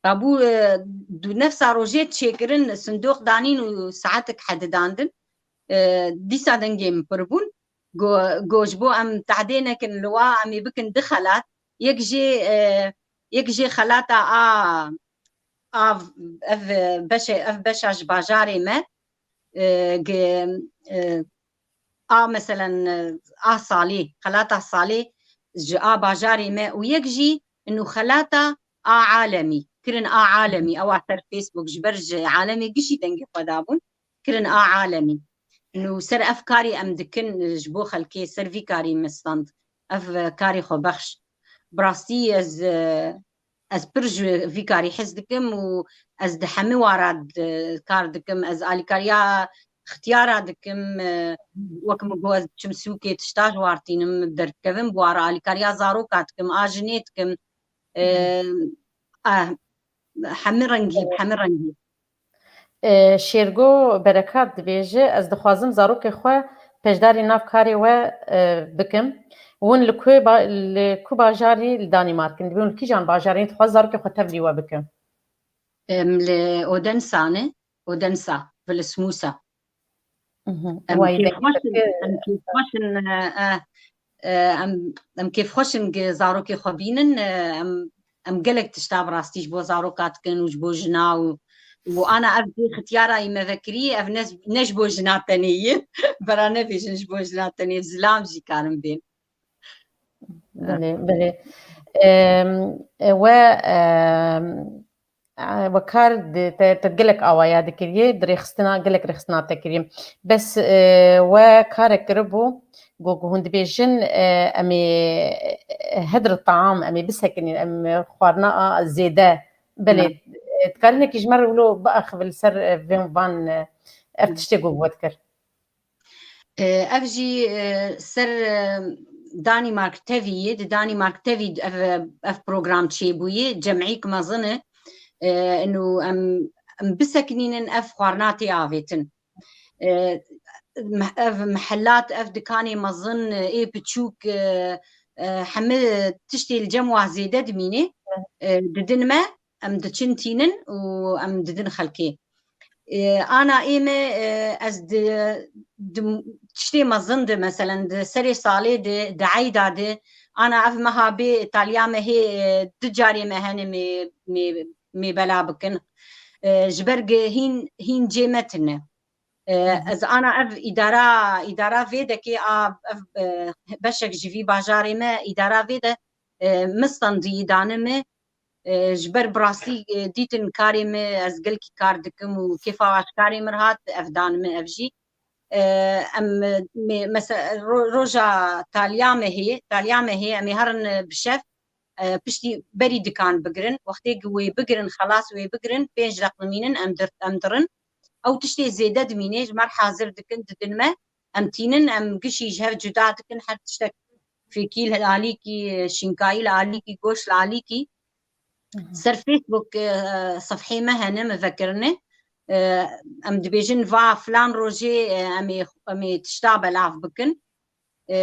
Rabû, e, du nefsa rojê çêkirin, sindoq danîn û saetek hedidandin. E, dîsa dengê min pir bûn. Go, go ji bo em tehdê nekin li wa, em ê bikin du xelat. Yek jê, e, yek jê xelata a, a ev beşe, ev beşa ji bajarê me, e, ge, e, a, meselen, e, a salê, xelata salê ji a bajarê me û yek jî inu xelata a alemî, kirin a alemî, ewa ser Facebook ji ber ji alemê gişî dengê xwe dabûn, kirin a alemî. Inu ser ev karî em dikin ji bo xelkê, ser vî karî me stand. Ev, e, karê xwe bexş. Bi rastî ez, e, ez pir ji vî karî hez dikim û ez di hemî wara di kar dikim. Ez alîkariya xtiyara dikim. E, wek min got, ez diçim sûkê tişta ji war tînim, derdikevim bi wara alîkariya zaroka dikim, a jinê dikim. E, a, hemî rengî, hemî rengî. E, Şêrgo Berekat dibêje, ez dixwazim zarokê xwe pêşdarî nav karê we, e, bikim. Hûn li ku ba-, li ku bajarî li Danîmark in? Dibê hûn li kîjan bajarî dixwaz zarokê xwe tevlî we bikin? Em li Odensa ne, Odensa, Vilnius. Mhm. Em kêfxweş in, em kêfxweş in, e, e, e, em, em kêfxweş in gi zarokê xwe bînin, e, em, em gelek tişta bi rastî ji bo zaroka dikin û ji bo jina û, û ana ev jê xitiyara î me vekirî, ev ne, ne ji bo jina tenê ye, bera nebêjin ji bo jina tenê, zilam jî karin bên. Belê, belê. Em, e, we, em, e, we kar di, te, te gelek awaya dikiriye, di rêxistina, gelek rêxistina te kiriye. Bes, e, we karek kiribû, ku, ku hûn dibêjin, e, em ê, e, hedr taam, em ê bisekinîn, em, e, xwarina a zêde. Belê, e, dikarî hinekî ji me re wilo biaxive li ser, e, vên van, e, ev tiştê ku we dikir? E, ev jî, e, ser, e, Danîmark T V'yê, di Danîmark T V ev, ev program çêbûyê, cemîk mezin e, e, inu em, em bisekinînin ev xwarina tê avêtin. E, meh-, ev mehelat, ev dikanê mezin, e, ê biçûk, e, e, hemî tiştê li cem wa zêde dimîne, e, didin me, em diçin tînin û em didin xelkê. E, ana ê me, e, ez di, di tiştê mezin de, meselen, di serê salê de, di eyda de, ana ev meha bê taliya me hê, e, du carê me hene mê, mê, mê bela bikin. E, ji ber gi hîn, hîn cê me tine. E, Hı hı. Ez ana ev îdara, îdara vê dekê a, ev, e, beşek ji vî bajarê me, îdara vê de, e, min standî dane me, e, ji ber bi rastî, e, dîtin karê me, ez gelkî kar dikim û kêfa ji karê min hat, ev dan me ev jî. E, em, me, mese-, ro-, roja taliya me heye, taliya me heye, em ê herin, e, bi şev, e, piştî berî dikan bigirin. Wextê ku wê bigirin, xelas wê bigirin, pênc deq dimînin, em dir-, em dirin. Ew tiştê zêde dimîne, ji me re hazir dikin, didin me. Em tînin, em gişî ji hev cuda dikin, her tiştek fêkî li alîkî, şînkayî li alîkî, goşt li alîkî. Hı hı. Ser Facebook, e, sefhê me hene, me vekirine. E, em dibêjin va filan rojê, e, em ê, em ê tişta belav bikin. E,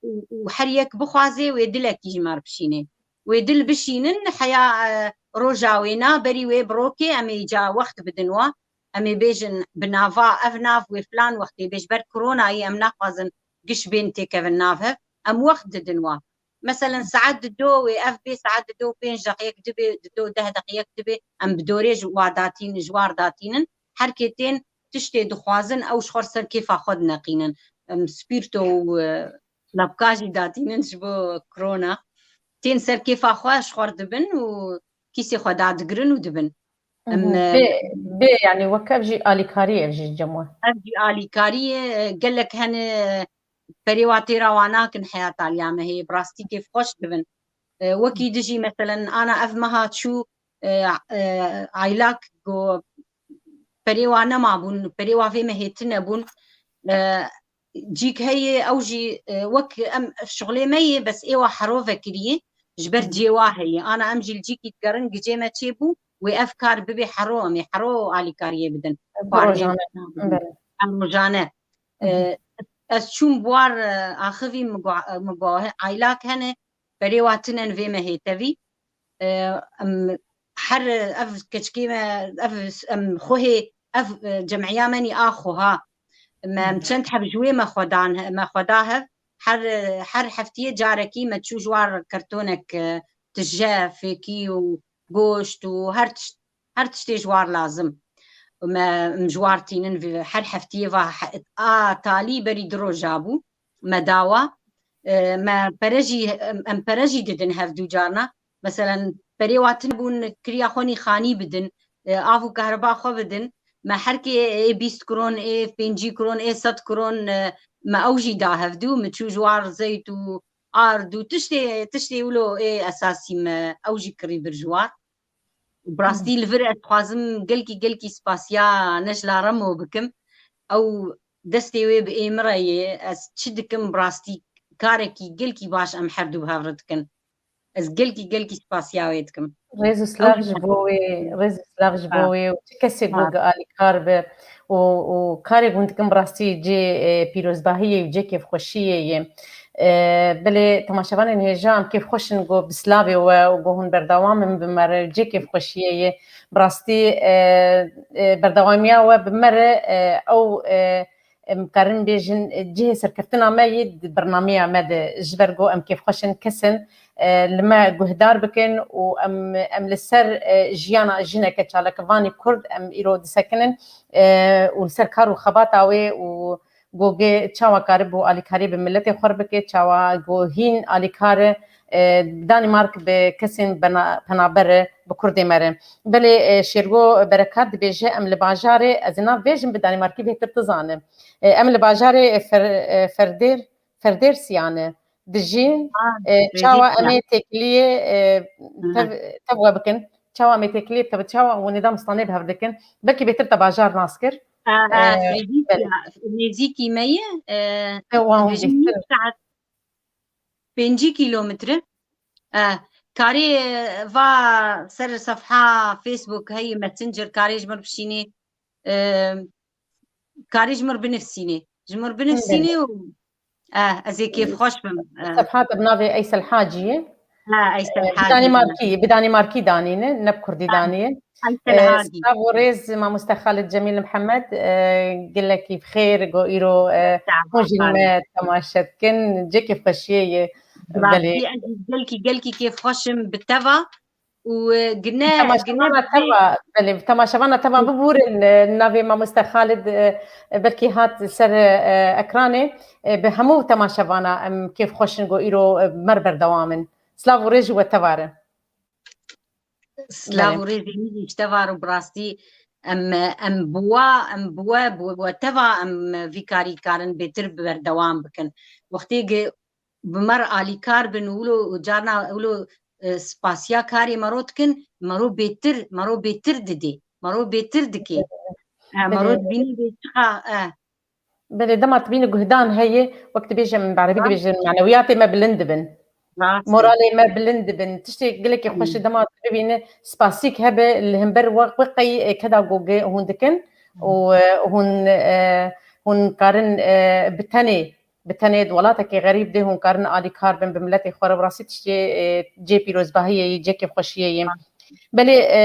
û, û her yek bixwaze wê dilekî ji me re bişîne. Wê dil bişînin, heya, e, roja wêna berî wê birokê em ê îca wext bidin wa. Em ê bêjin bi nava, ev nav wê filan wextê bê, ji ber koronayê em naxwazin giş bên têkevin nav hev. Em wext didin wa. Meselen, saet dido wê ev bê, saet dido pênc deqiyek dibê, dido deh deqiyek dibê, em bi dorê ji wa datîn, ji war datînin. Her kê tên tiştê dixwazin, ew ji xwe ser kêfa xwe dineqînin. Em spîrto û, e, labka jî datînin ji bo korona. Tên ser kêfa xwe ji xwe dibin û kîsê xwe dadigirin û dibin. Em, Mhm. Bê, bê, yani wek ev jî alîkarî, ev jî cem we. Ev jî alîkarî ye, gelek hene perê wa têra wa nakin heya taliya me heye, bi rastî kêfxweş dibin. E, wekî dijî, meselen, ana ev meha çû, e, e, aylak go perê wa nemabûn, perê wa vê mehê tune bûn. E, cîk heye, ew jî, e, wek em şixulê me yê, bes ê wa hero vekiriyê, ji ber cê wa heye. Ana em jî li cîkî digerin, gicê me çêbû, wê ev kar bibe hero, em ê hero alîkariyê bidin. Xwarinê rojane. Em rojane. E, ez çûm buar, e, axivî min got, min got, he, aylak hene, perê wa tinen vê mehê tevî. E, em her ev keçikê me, ev em xwehê, ev, e, cemiya me nî a xweha. Me, em çend heb ji wê me xwe dan, me xwe da hev. Her, her heftiyê carekî me çû ji war kertonek, e, tije, fêkî û goşt û her tişt, her tiştê ji war lazim. Me, em ji war tînin vê, her heftiyê va he-, a talî berî du roja bû. Me dawa. E, me pere jî, em, em pere jî didin hev du carna. Meselen, perê wa tune bûn, kiriya xwe nî xanî bidin, e, av û kahreba xwe bidin. Me her kê ê bîst kron, ê pêncî kron, ê sed kron, e, me ew jî da hevdû. Min çû ji war zeyt û ard û tiştê, tiştê wilo ê esasî me ew jî kirî bir ji war. Bi rastî li vir ez dixwazim gelkî, gelkî spasiya Necla Remo bikim. Ew destê wê bi ê min re ye. Ez çi dikim, bi rastî karekî gelkî baş em her du bi hev re dikin. Ez gelkî, gelkî spasiya wê dikim. Rêz û silav ji bo wê, rêz û silav ji bo wê û çi kesê ku alîkar be û, û karê hûn dikin bi rastî cê, e, pîrozbahiyê û cê kêfxweşiyê ye. E, belê temaşevanên hêja, em kêfxweş in ku bi silavê we û ku hûn berdewam in bi me re cê kêfxweşiyê ye. Bi rastî, e, e, berdewamiya we bi me re, e, ew, e, em karin bêjin, e, cihê serkeftina me yê di bernameya me de, ji ber ku em kêfxweş in kesin, e, li me guhdar bikin û em, em li ser, e, jiyana jineke, çalekevanî Kurd em îro disekinin, e, û li ser kar û xebata wê û ku gê çawa karibû alîkarî bi miletê xwe re bike, çawa ku hîn alîkar e, Danîmark bi kesên bena-, penaber e, bi Kurdê me re. Belê, e, Şêrgo Berekat dibêje, em li bajarê, ez ê nav bêjim, bi Danîmarkî bêhtir tu zane. E, em li bajarê, e, Fer-, e, Ferdêr, Ferdêrsiyan e, dijîn. E, çawa em ê têkiliyê, e, tev, tev we bikin? Çawa em ê têkiliyê tev, çawa hûn ê damistanê bi hev dikin? Belkî bêhtir te bajar nas kir. E, e, belê. Nêzîkî me ye. E, wan bêjin bêhtir. Pêncî kîlometre. E, karê, e, va ser sefha Facebook heyî, Messenger, karê ji mir bişînê, e, karê ji mir binivsînê. Ji mir binivsînê û, e, ez ê kêfxweş bim. E. Sefha te bi navê Eysel Hacî ye. Ha, Eysel Hacî. Bi Danîmarkî, bi Danîmarkî danîne, ne bi Kurdî danîne. Silav û rêz mamoste Xalid Cemîl Mihemed, e, gelekî bi xêr, go îro, e, hûn jî me temaşe dikin, cekê xweşiyê ye. Belê. Rastî ez jî gelkî, gelkî kêfxweş im bi te va û, e, gine, gine temaşevana te va, belê, temaşevana te va bibûrin, e, navê mamoste Xalid, e, belkî hat ser, e, ekranê, e, bi hemû temaşevana em kêfxweş in go îro, e, mer berdewam in. Silav û rêz ji we tevare. Silav û rêzê min jî ji te var û bi rastî em, em bi wa, em bi we, bi we teva em vî karî karin bêtir berdewam bikin. Wextê gi bi me re alîkar bin û wilo carna wilo, e, spasiya karê me ro dikin, me ro bêtir, me ro bêtir didê, me ro bêtir dikê. E, me ro dibînî bê çiqa, e, Belê, dema tu bînî guhdan heye, wek dibêjin, bi erebî dibêjin, manewiyatê me bilind dibin. Moralê me bilind dibin. Tiştê gelekî xweş e dema tu bibîne spasîk hebe li hember we, we qey, e, keda ku hûn dikin û, e, hûn, e, hûn karin, e, bi tenê, bi tenê di welatekî xerîb de hûn karin alîkar bin bi miletê xwe re. Bi rastî tiştê, e, cê pîrozbahiyê yê, cê kêfxweşiyê yê. Belê, e,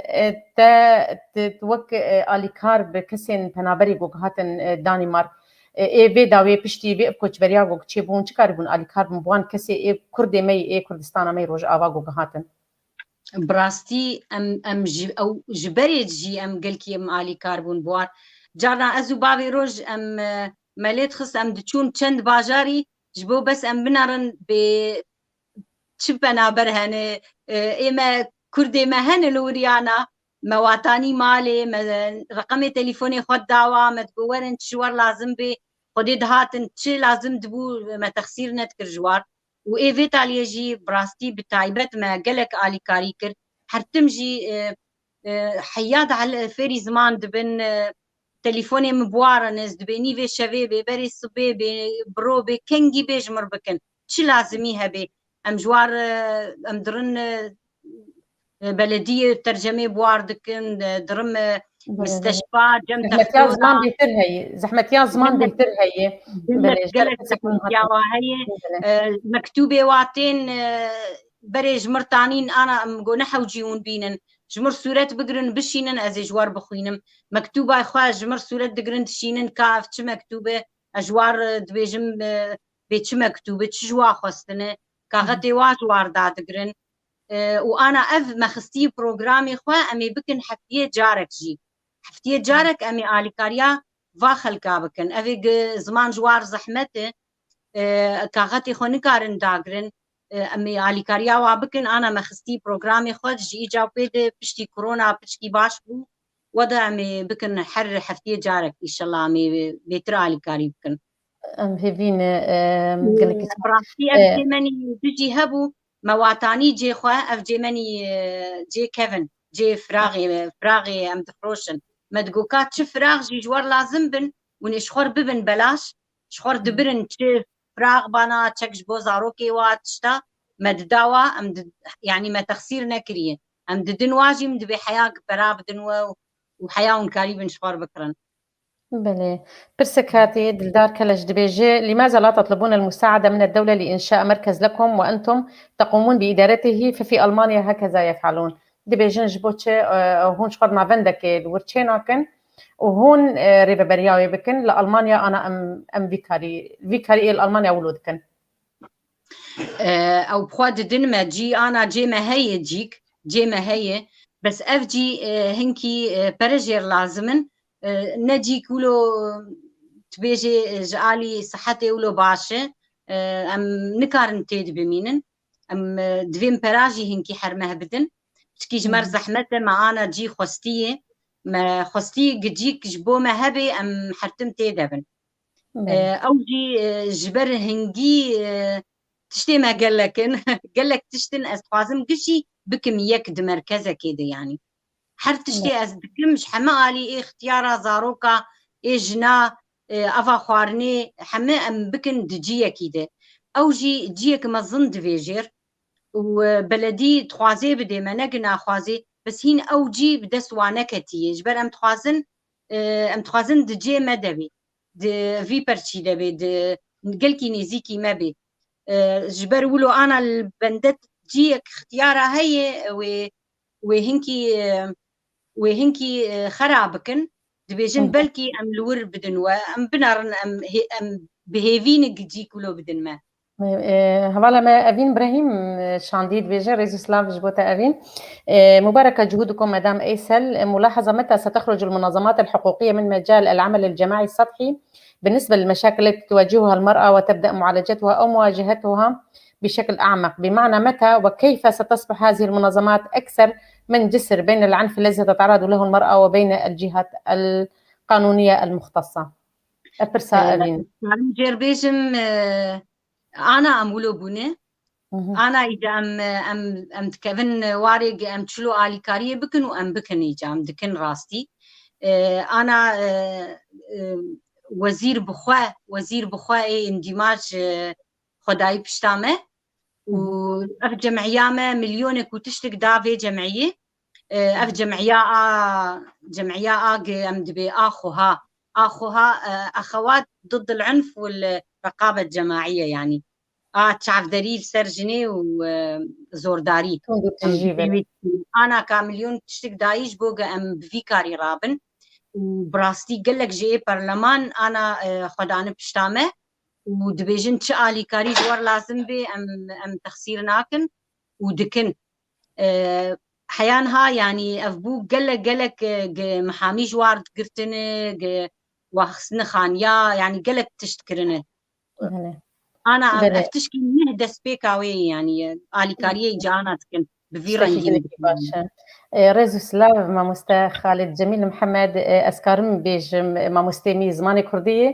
e, te, te, te wek, e, alîkar bi kesên penaberî ku hatin, e, Danîmark, e, ê vê dawê piştî vê ev koçberiya ku çêbûn, çi karî bûn alîkar bûn bi wan kesê ê Kurdê me yê, ê Kurdistana me yê Rojava ku hatin? Bi rastî em, em ji, ew ji berê jî em gelkî em alîkar bûn bi wan. Carna ez û bavê roj em, e, me lê dixist, em diçûn çend bajarî ji bo bes em binerin bê çi penaber hene, e, ê me Kurdê me hene li wiriyana, me watanî malê, me reqemê telîfonê xwe dawa, me digo werin çi ji wer lazim bê, Xwedê dihatin çi lazim dibû me texsîr nedikir ji war. Û ê vê taliyê jî bi rastî bi taybet me gelek alîkarî kir. Her tim jî, e, e, heya de hel-, fêrî ziman dibin, e, telîfonê min bi wan re ne, ez dibê nîvê şevê bê, berê sibê bê, biro bê, kengî bê ji mir bikin. Çi lazimî hebê. Em ji war, e, em dirin, e, e, belediyê tercemê bi war dikin, e, dirim, e, Belê, belê. misteşfa, cem Zehmetiya ziman textoza. bêhtir heye. Zehmetiya ziman Gelek, bêhtir heye. gelek, Belê, ji gelek gelek kesek min zehmetiya hatî. wa heye. Belê. E, mektûbê wa tên, e, berê ji mir tanîn, ana em go ne hewcî hûn bînin. Ji mir sûret bigirin, bişînin, ez ê ji wer bixwînim. Mektûba xwe ji mir sûret digirin, dişînin, ka ev çi mektûb e? Ez ji war, e, dibêjim, e, bê çi mektûb e, çi ji wa xwestine? Kaxetê wa ji war dadigirin. E, û ana ev me xistî programê xwe, em ê bikin heftiyê carek jî. Heftiyê carek em ê alîkariya va xelka bikin. Ev ê gi-, ziman ji war zehmet e. E, kaxetê xwe nikarin dagirin. E, em ê alîkariya wa bikin. Ana me xistî programê xwe ji îca pê de piştî korona piçkî baş bû. We de em ê bikin her heftiyê carek, înşallah em ê bêtir alîkarî bikin. Em hêvî ne, e, gelekî spas. Bi rastî ev E, cêmenî dijî hebû, me watanî cê xwe, ev cêmenî, e, cê kevin, cê firaxê, firaxê em difroşin. Me digo ka çi firax jî ji wer lazim bin, hûn ê ji xwe bibin belaş, ji xwe dibirin çi firax bana, çek ji bo zarokê wa tişta, me dida wa, em di-, yanî me texsîr nekiriye. Em didin wa jî, min dibê heya pera bidin we û, û heya hûn karîbin ji xwe bikirin. بلى. Pirsek hatî, Dildar Keleş dibêje: لماذا لا تطلبون المساعدة من الدولة لإنشاء مركز لكم وأنتم تقومون بإدارته، ففي ألمانيا هكذا يفعلون. Dibêjin ji bo çi, e, hûn ji xwe navendekê li wir çênakin û hûn, e, rêveberiya wê bikin. Li Almanya ana em, em vî karî, vî karî ê li Almanya wilo dikin. E, ew bi xwe didin me cî, ana cê me heye cîk, cê me heye. Bes ev cî, e, hinkî, e, pere jêr lazim in. E, ne cîk wilo, tu bêjê, e, ji alî sihetê wilo baş e. E, em nikarin tê de bimînin. Em, e, divê em pera jî hinkî her meh bidin. Çikî ji me re Hı hı. zehmet e, me ana cî xwestiyê. Me xwestî gi cîk ji bo me hebê, em her tim tê de bin. Belê. E, ew jî, e, ji ber hingî, e, tiştê me gelek in. Gelek tişt in, ez dixwazim gişî bikim yek di merkezekê de, yanî. Her tiştê Belê. ez dikim, ji heme alî ê ixtiyara, zaroka, ê jina, e, ava xwarinê, heme em bikin di ciyekî de. Ew jî ciyek mezin divê jêr û, e, beledî dixwazê bidê me, ne gi naxwazê, bes hîn ew cî bi dest wan neketiye. Ji ber em dixwazin, e, em dixwazin di cê me de bê, di vî perçî de bê, di gelkî nêzîkî me bê. E, ji ber wilo ana li bende ciyek ixtiyara heye, wê, wê hinkî, e, wê hinkî, e, xera bikin. Dibêjin Hı hı. belkî em li wir bidin we, em binerin, em hê-, em bi hêvî ne gi cîk wilo bidin me. E, hevala me Evîn Brehîm, e, şandî dibêje, rêz û silav ji bo te Evîn. E, مباركة جهودكم مدام أيسل. ملاحظة: متى ستخرج المنظمات الحقوقية من مجال العمل الجماعي السطحي بالنسبة للمشاكل التي تواجهها المرأة وتبدأ معالجتها أو مواجهتها بشكل أعمق؟ بمعنى متى وكيف ستصبح هذه المنظمات أكثر من جسر بين العنف الذي تتعرض له المرأة وبين الجهات القانونية المختصة؟ E, pirsa Evîn. Karim jêr bêjim, e, ana em wilo bûne. Hı hı. Ana îde em, em, em dikevin warê ge em çilo alîkariyê bikin û em bikin îca, em dikin rastî. E, ana, e, e, wezîr bi xwe, wezîr bi xwe ê îndîmaj, e, xwedayî pişta me. Û Hı hı. ev cem'iya me milyonek û tiştek da vê cem'iyê. E, ev Hı hı. cem'iya a, cem'iya a ge em dibê a xweha. A xweha, e, axewat ضد العنف والرقابة الجماعية, yanî. A çavderî li ser jinê û, e, zordarî. Tund û Em tijî ve. dibê ana ka milyon tiştek dayî ji bo ge em bi vî karî rabin. Û bi rastî gelek ji ê perleman ana, e, xwe dane pişta me û dibêjin çi alîkarî ji wer lazim bê, em, em texsîr nakin û dikin. E, heya niha, yanî ev bû gelek, gelek, e, ge mihami ji war girtine, ge waxistine xaniya, yanî gelek tişt kirine. Belê. Ana em Belê. ev tişkî neh destpêka wê ye, yanî, e, alîkariyê Belê. îca ana dikin. Bi vî rengî. Baş e. E, rêz û silav mamoste Xalid Cemîl Mihemed, e, ez karim bêjim, e, mamostê min zimanê kurdî yê,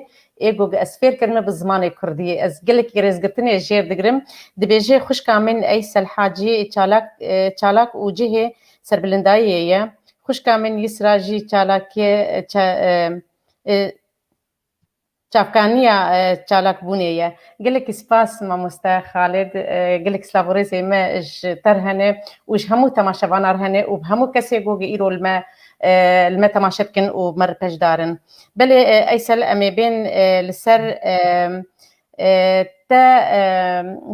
ê ku ez fêr kirime bi zimanê kurdî yê. Ez gelekî rêzgirtinê jêr digirim. Dibêje xwişka min Eysel Hacî çalak, e, çalak û cihê serbilindayiyê ye. Xwişka min Yisra jî çalakê, e, ça-, e, e, çavkaniya, e, çalakbûnê ye. Gelekî spas mamoste Xalid, e, gelek silav û rêzê me ji te re hene û ji hemû temaşevana re hene û bi hemû kesê ku îro li me, e, li me temaşe dikin û me re peşdar in. Belê, e, Eysel, em ê bên, e, li ser, e, e, te, e,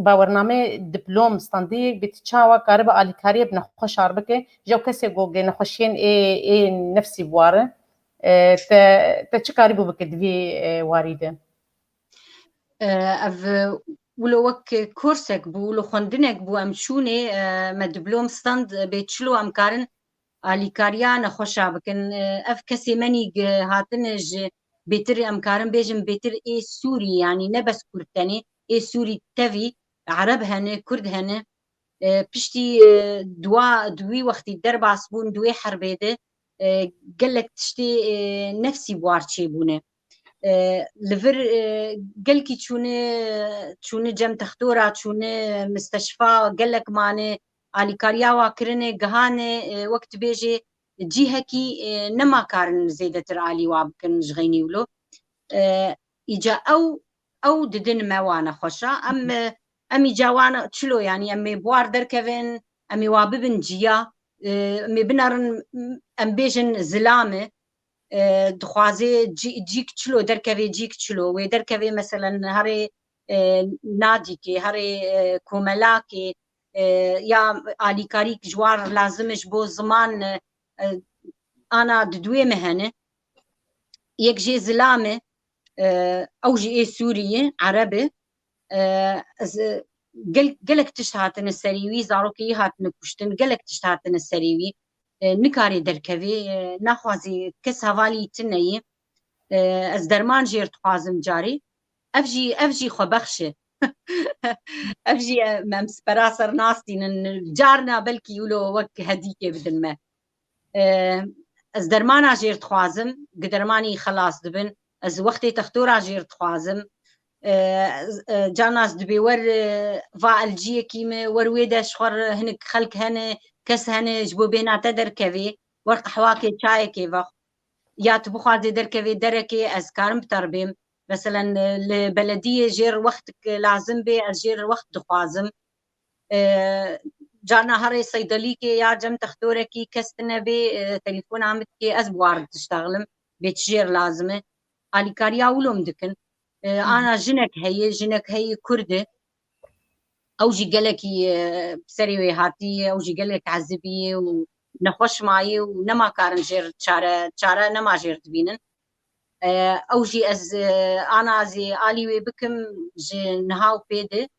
bawernamê diplom standî bî, tu çawa karibe alîkariyê bi nexweşar bike, ji ew kesê ku nexweşiyên ê, ê nefsî bi war e? E, te, te çi karîbû bike di vî, e, warî de? E, ev, e, wilo wek kursek bû, wilo xwendinek bû, em çûnê, e, me diplom stand, e, bê çilo em karin alîkariya nexweşa bikin. E, ev kesê menî gi-, hatine ji bêtir, em karin bêjin bêtir ê Sûrî, yanî ne bes Kurd tenê, ê Sûrî tevî, Ereb hene, Kurd hene. E, piştî, e, dua, di wî wextî derbas bûn, di wê herbê de, e, gelek tiştê, e, nefsî bi war çêbûne. E, li vir, e, gelkî çûne, çûne cem textora, çûne misteşfa, gelek mane alîkariya wa kirine, gihane, e, wek dibêjê cihekî, e, nema karin zêdetir alî wa bikin ji xeynî wilo. E, îca ew, ew didin me wa nexweşa. Em, e, em îca wan çilo, yanî em ê bi war derkevin, em ê wa bibin ciya, e, em ê binerin, em bêjin zilame, e, dixwaze cî-, cîk çilo derkevê, cîk çilo. Wê derkevê meselen herê, e, nadîkê, herê, e, komelakê, e, ya alîkarîk ji wan lazim e ji bo ziman, e, e, ana di duê me hene. Yek jê zilam e, e, ew jî ê Sûrî ye, Ereb e. E, ez, e, gel-, gelek tişt hatine serî wî, zarokê wî hatine kuştin, gelek tişt hatine serî wî. E, nikarê derkevê, e, naxwazê kes hevalî tune ye. E, ez derman jêr dixwazim carê. Ev jî, ev jî xwebexş e. Ev jî, e, em sipera ser nastînin. Carna belkî wilo wek hedîkê bidin me. E, ez dermana jêr dixwazim, gi dermanî xelas dibin. Ez wextê textora jêr dixwazim. E, e, carna ez dibê wer, e, va elciyekî me, wer wê de ji xwe re hinek xelk hene, kes hene, ji bo bêhna te derkevê, wer qehwakê çayekê vex. Ya tu bixwazê derkevê derekê, ez karim bi te re bêm. Meselen, e, li belediyê jêr wextik lazim bê, ez jêr wext dixwazim. E, carna herê seydelîkê ya cem textorekî kes tine bê, e, telefona min dikê, ez bi wan re diştexlim, bê çi jêr lazim e. Alîkariya wilo min dikin. E, ana jinek heye, jinek heye Kurd e. Ew jî gelekî, e, serê wê hatiye, ew jî gelek ezibî ye û nexweş maye û nema karin jêr çare, çare nema jêr dibînin. E, ew jî ez, e, ana ez ê alî wê bikim ji niha û pê de.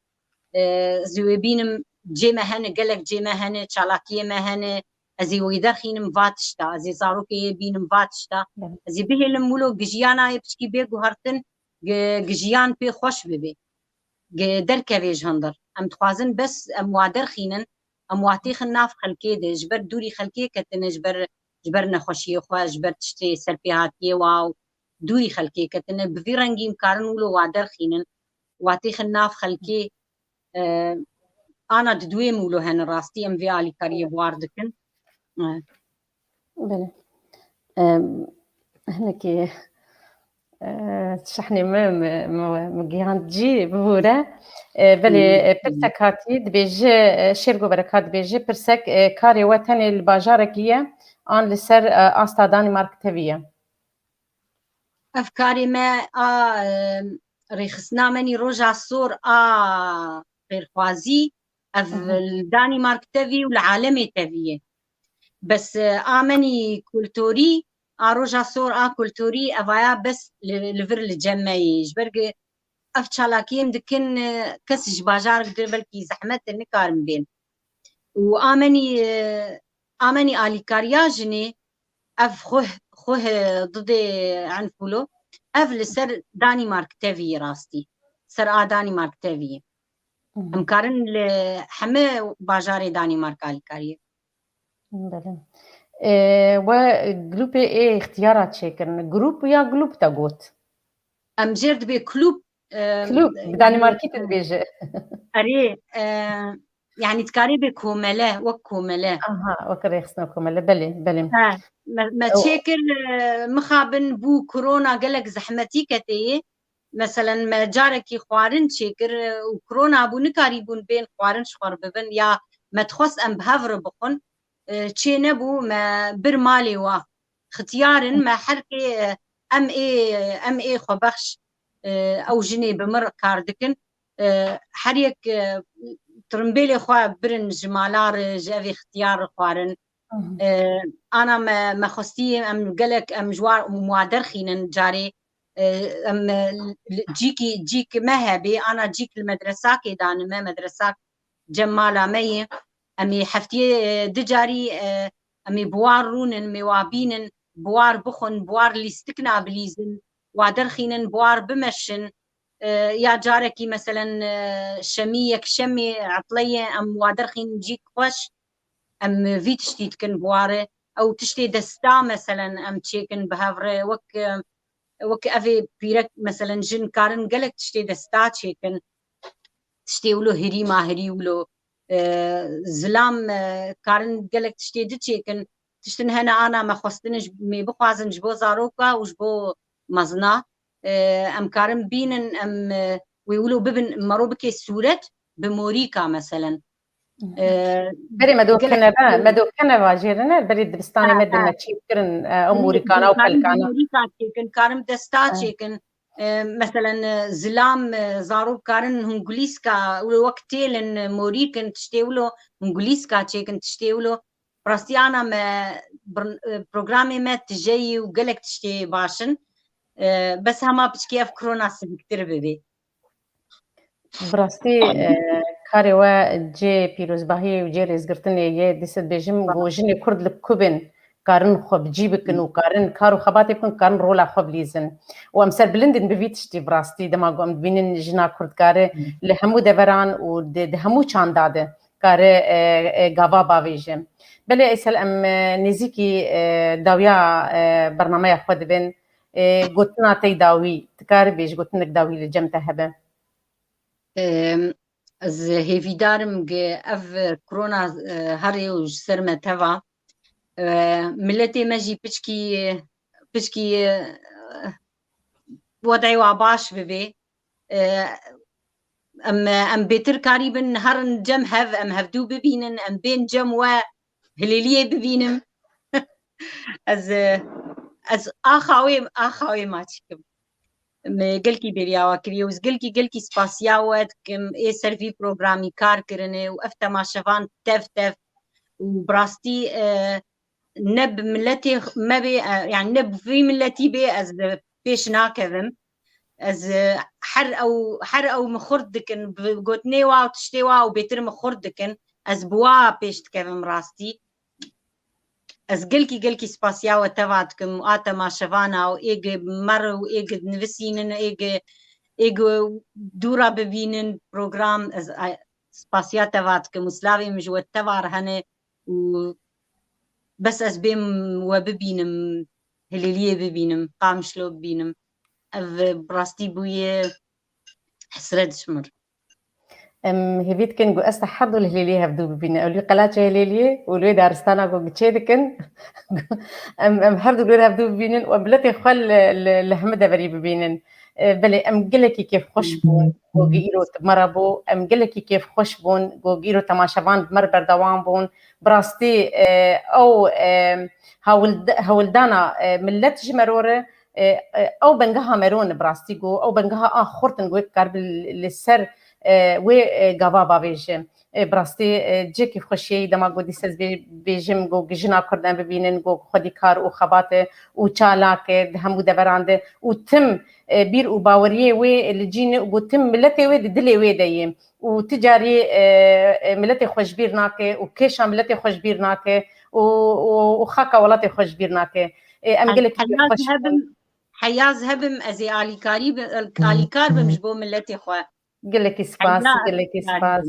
E, ez ê wê bînim cê me hene, gelek cê me hene, çalakiyê me hene. Ez ê wê derxînim va tişta, ez ê zarokê yê bînim va tişta. Belê. Ez ê bihêlim wilo gijiyana yê piçkî bê guhertin, gi-, gijiyan pê xweş bibe. Gi-, derkeve ji hundir. Em dixwazin bes em wa derxînin, em wa têxin nav xelkê de, ji ber dûrî xelkê ketine, ji ber, ji ber nexweşiyê xwe, ji ber tiştê serpêhatiyê wa û dûrî xelkê ketine. Bi vî rengî em karin wilo wa derxînin, wa têxin nav xelkê, e, ana di duê min wilo hene rastî, em vê alîkariyê bi war dikin. E. Belê. E, hinekî, e, şehnê me, me, me, me gihand cî bibûre. E, belê, e, pirsek hatî dibêje, e, Şêrgo Berekat dibêje, pirsek, e, karê we tenê li bajarekî ye, an li ser, e, asta Danîmark tevî ye? Ev karê me a, e, rêxistina me nî roja sor a xêrxwazî, ev li Danîmark tevî û li alemê tevî ye. Bes, e, a me nî kulturî, a roja sor a kulturî, evaya bes li, li vir li cem me yê. Ji ber ku ev çalakiyê em dikin, e, kes ji bajarek dir belkî zehmet e, nikarin bên. Û a me nî, e, a me nî alîkariya jinê, ev xwe, xwe, e, didê enfûlo, ev li ser Danîmark tevî rastî. Ser a Danîmark tevî. Em karin li heme bajarê Danîmarka alîkariyê. Belê. E, we grûpê ê îxtiyara çêkirin. Grûp ya glûp te got? Em jêr dibê klûb. E, Klûb, bi Danîmarkî tu dibêje. Erê, e, yanî dikarê bê komele, wek komele. Aha, wek rêxistina komele, belê, belê. He, me, me çêkir, e, mixabin bû korona gelek zehmetî keteyê. Meselen me carekî xwarin çêkir, e, û korona bû nikarîbûn bên xwarin ji xwe re bibin ya me dixwest em bi hev re bixwin, e, çê nebû me bir malê wa. Xitiyar in me her kê, e, em ê, em ê xwebexş, e, ew jinê bi mir kar dikin. E, her yek, e, tirimbêlê xwe birin ji mala re, ji evê xitiyar re xwarin. E, ana me, me xwestî em gelek em ji war, em wa derxînin carê, e, em, e, li, cîkî, cîk me hebê, ana cîk li medresakê danime, medresak cem mala me yê. Em ê heftiyê, e, du carî, e, em ê bi war rûnin, em ê wa bînin, bi war bixwin, bi war lîstikna bilîzin, wa derxînin, bi war bimeşin. E, ya carekî meselen, e, şemî, yekşemê, etleyê, em wa derxînin cîk xweş. Em vî tiştî dikin bi war re. Ew tiştê desta meselen em çêkin bi hev re. Wek, e, wek evê pîrek meselen jin karin gelek tiştê desta çêkin. Tiştê wilo hirî ma hirî wilo, e, zilam, e, karin gelek tiştê di çêkin. Tiştin hene ana me xwestin ji, mê bixwazin ji bo zaroka û ji bo mezina. E, em karin bînin, em, e, wê wilo bibin, mero bikê sûret bi morîka meselen. E, Berê me do gelek keneve, me do keneva jêrine, berê dibistanê me de me çêkirin, e, ew morîkana û pelkana. Morîka çêkin, karin desta çêkin. E, meselen, e, zilam, e, zarok karin hûn gulîska, wilo wek têl in, e, morîk in, tiştê wilo, hûn gulîska çêkin, tiştê wilo. Rastî ana me, bir-, e, programê me tijeyî û gelek tiştê baş in. E, bes hema piçkî ev korona siviktir bibê. Bi rastî, e, karê we cê pîrozbahiyê û cê rêzgirtinê ye. Dîsa dibêjim, ku jinê Kurd li ku bin karin xwe bi cî bikin û karin kar û xebatê bikin, karin rola xwe bilîzin. Û em serbilind in bi vî tiştî bi rastî. Dema ku em dibînin jina Kurd kare li hemû deveran û di, di hemû çanda de kare, e, e, gava bavêje. Belê Eysel, em, e, nêzîkî, e, dawiya, e, bernameya xwe dibin. E, gotina te dawî, tu karî bêj gotinek dawî li cem te hebe? Em, ez hêvîdar im ku ev korona, e, herê û ji ser me teva. E, miletê me jî piçkî, piçkî, e, wedê wa baş bibê. E, em, em bêtir karîbin herin cem hev, em hevdû bibînin, em bên cem we hilêliyê bibînim. Ez, ez axa wê, axa wê maçî kim. Me gelkî bêriya we kiriye û ez gelkî, gelkî spasiya we dikim. Ê ser vî programî kar kirine û ev temaşevan tev tev û bi rastî, e, ne bi miletê me bê, e, yani ne bi vî miletî bê ez pêş nakevim. Ez, e, her ew, her ew min xurt dikin, bi gotinê wa û tiştê wa û bêtir min xurt dikin. Ez bi wa pêş dikevim rastî. Ez gelkî, gelkî spasiya we teva dikim û a temaşevana û ê gi mer û ê gi nivisînin, ê gi, ê gi dûra bibînin program. Ez, a, spasiya teva dikim û silavê min ji we teva re hene û bes ez bêm we bibînim, hilîliyê bibînim, Qamişlo bibînim. Ev bi rastî bûye hesret ji min. Em hêvî dikin ku ez te her du li Hilêliyê hevdû bibînin. Ew li Qelaçê Hilêliyê û li wê daristana ku çê dikin. Em, em her du li wê hevdû bibînin û em miletê xwe li, li, li hemî deverî bibînin. E, belê em gelekî kêfxweş bûn ku îro tu me re bû. Em gelekî kêfxweş bûn ku îro temaşevan bi me re berdewam bûn. Bi rastî, e, ew, e, hewlde-, hewldana, e, milet ji mero re, e, e, ew bengeha mero ne bi rastî ku ew bengeha a xurt in ku wê karibin li ser, e, wê, e, gava bavêje. E, bi rastî, e, cihekî xweşiyê dema ku dîsa ez bê-, bêjim ku jina Kurd em bibînin ku xwedî kar û xebate û çalake di hemû deveran de û tim, e, bîr û baweriyê wê li cî ne û ku tim miletê wê di dilê wê de ye. Û ti carî, e, e, miletê xwe ji bîr nake û kêşa miletê xwe ji bîr nake û, û, û xaka welatê xwe ji bîr nake. E, em gelekî xweş hebim, heya ez hebim, ez ê alîkarî bi-, alîkar bim ji bo miletê xwe. Gelekî spas, gelekî spas.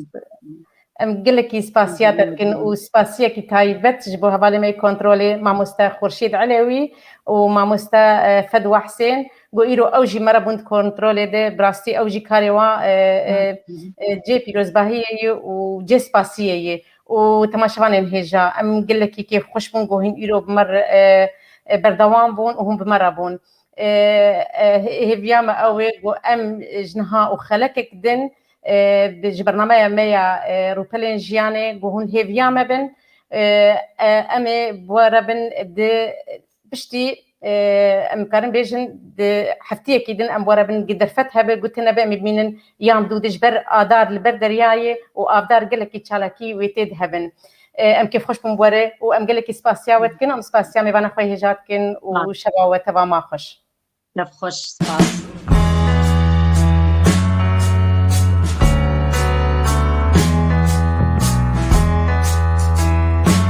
Em gelekî spasiya te dikin û spasiyekî taybet ji bo hevalê me yê kontrolê, mamoste Xurşîd Elewî û mamoste, e, Fedwa Husên, ku îro ew jî me re bûn di kontrolê de, bi rastî ew jî karê wan, e, e, e, cê pîrozbahiyê ye û cê spasiyê ye. Û temaşevanên hêja, em gelekî kêfxweş bûn ku hûn îro bi me re, e, e, berdewam bûn û hûn bi me re bûn. E, e, hê-, hêviya me ew ê ku em ji niha û xelekek din, e, bi, ji bernameya me ya, e, Rûpelên Jiyanê ku hûn hêviya me bin, e, e, em ê bi we re bin di piştî, e, em karin bêjin di heftiyekî din em bi we re bin gi derfet hebe, gotine be em ê bimînin yan dû de ji ber adar li ber deryayê û avdar gelekî çalakî wê tê de hebin. E, em kêfxweş bûn bi we re û em gelekî spasiya we dikin, em spasiya mêvana xwe hêja dikin û şeva we teva ma xweş. Şev xweş, spas.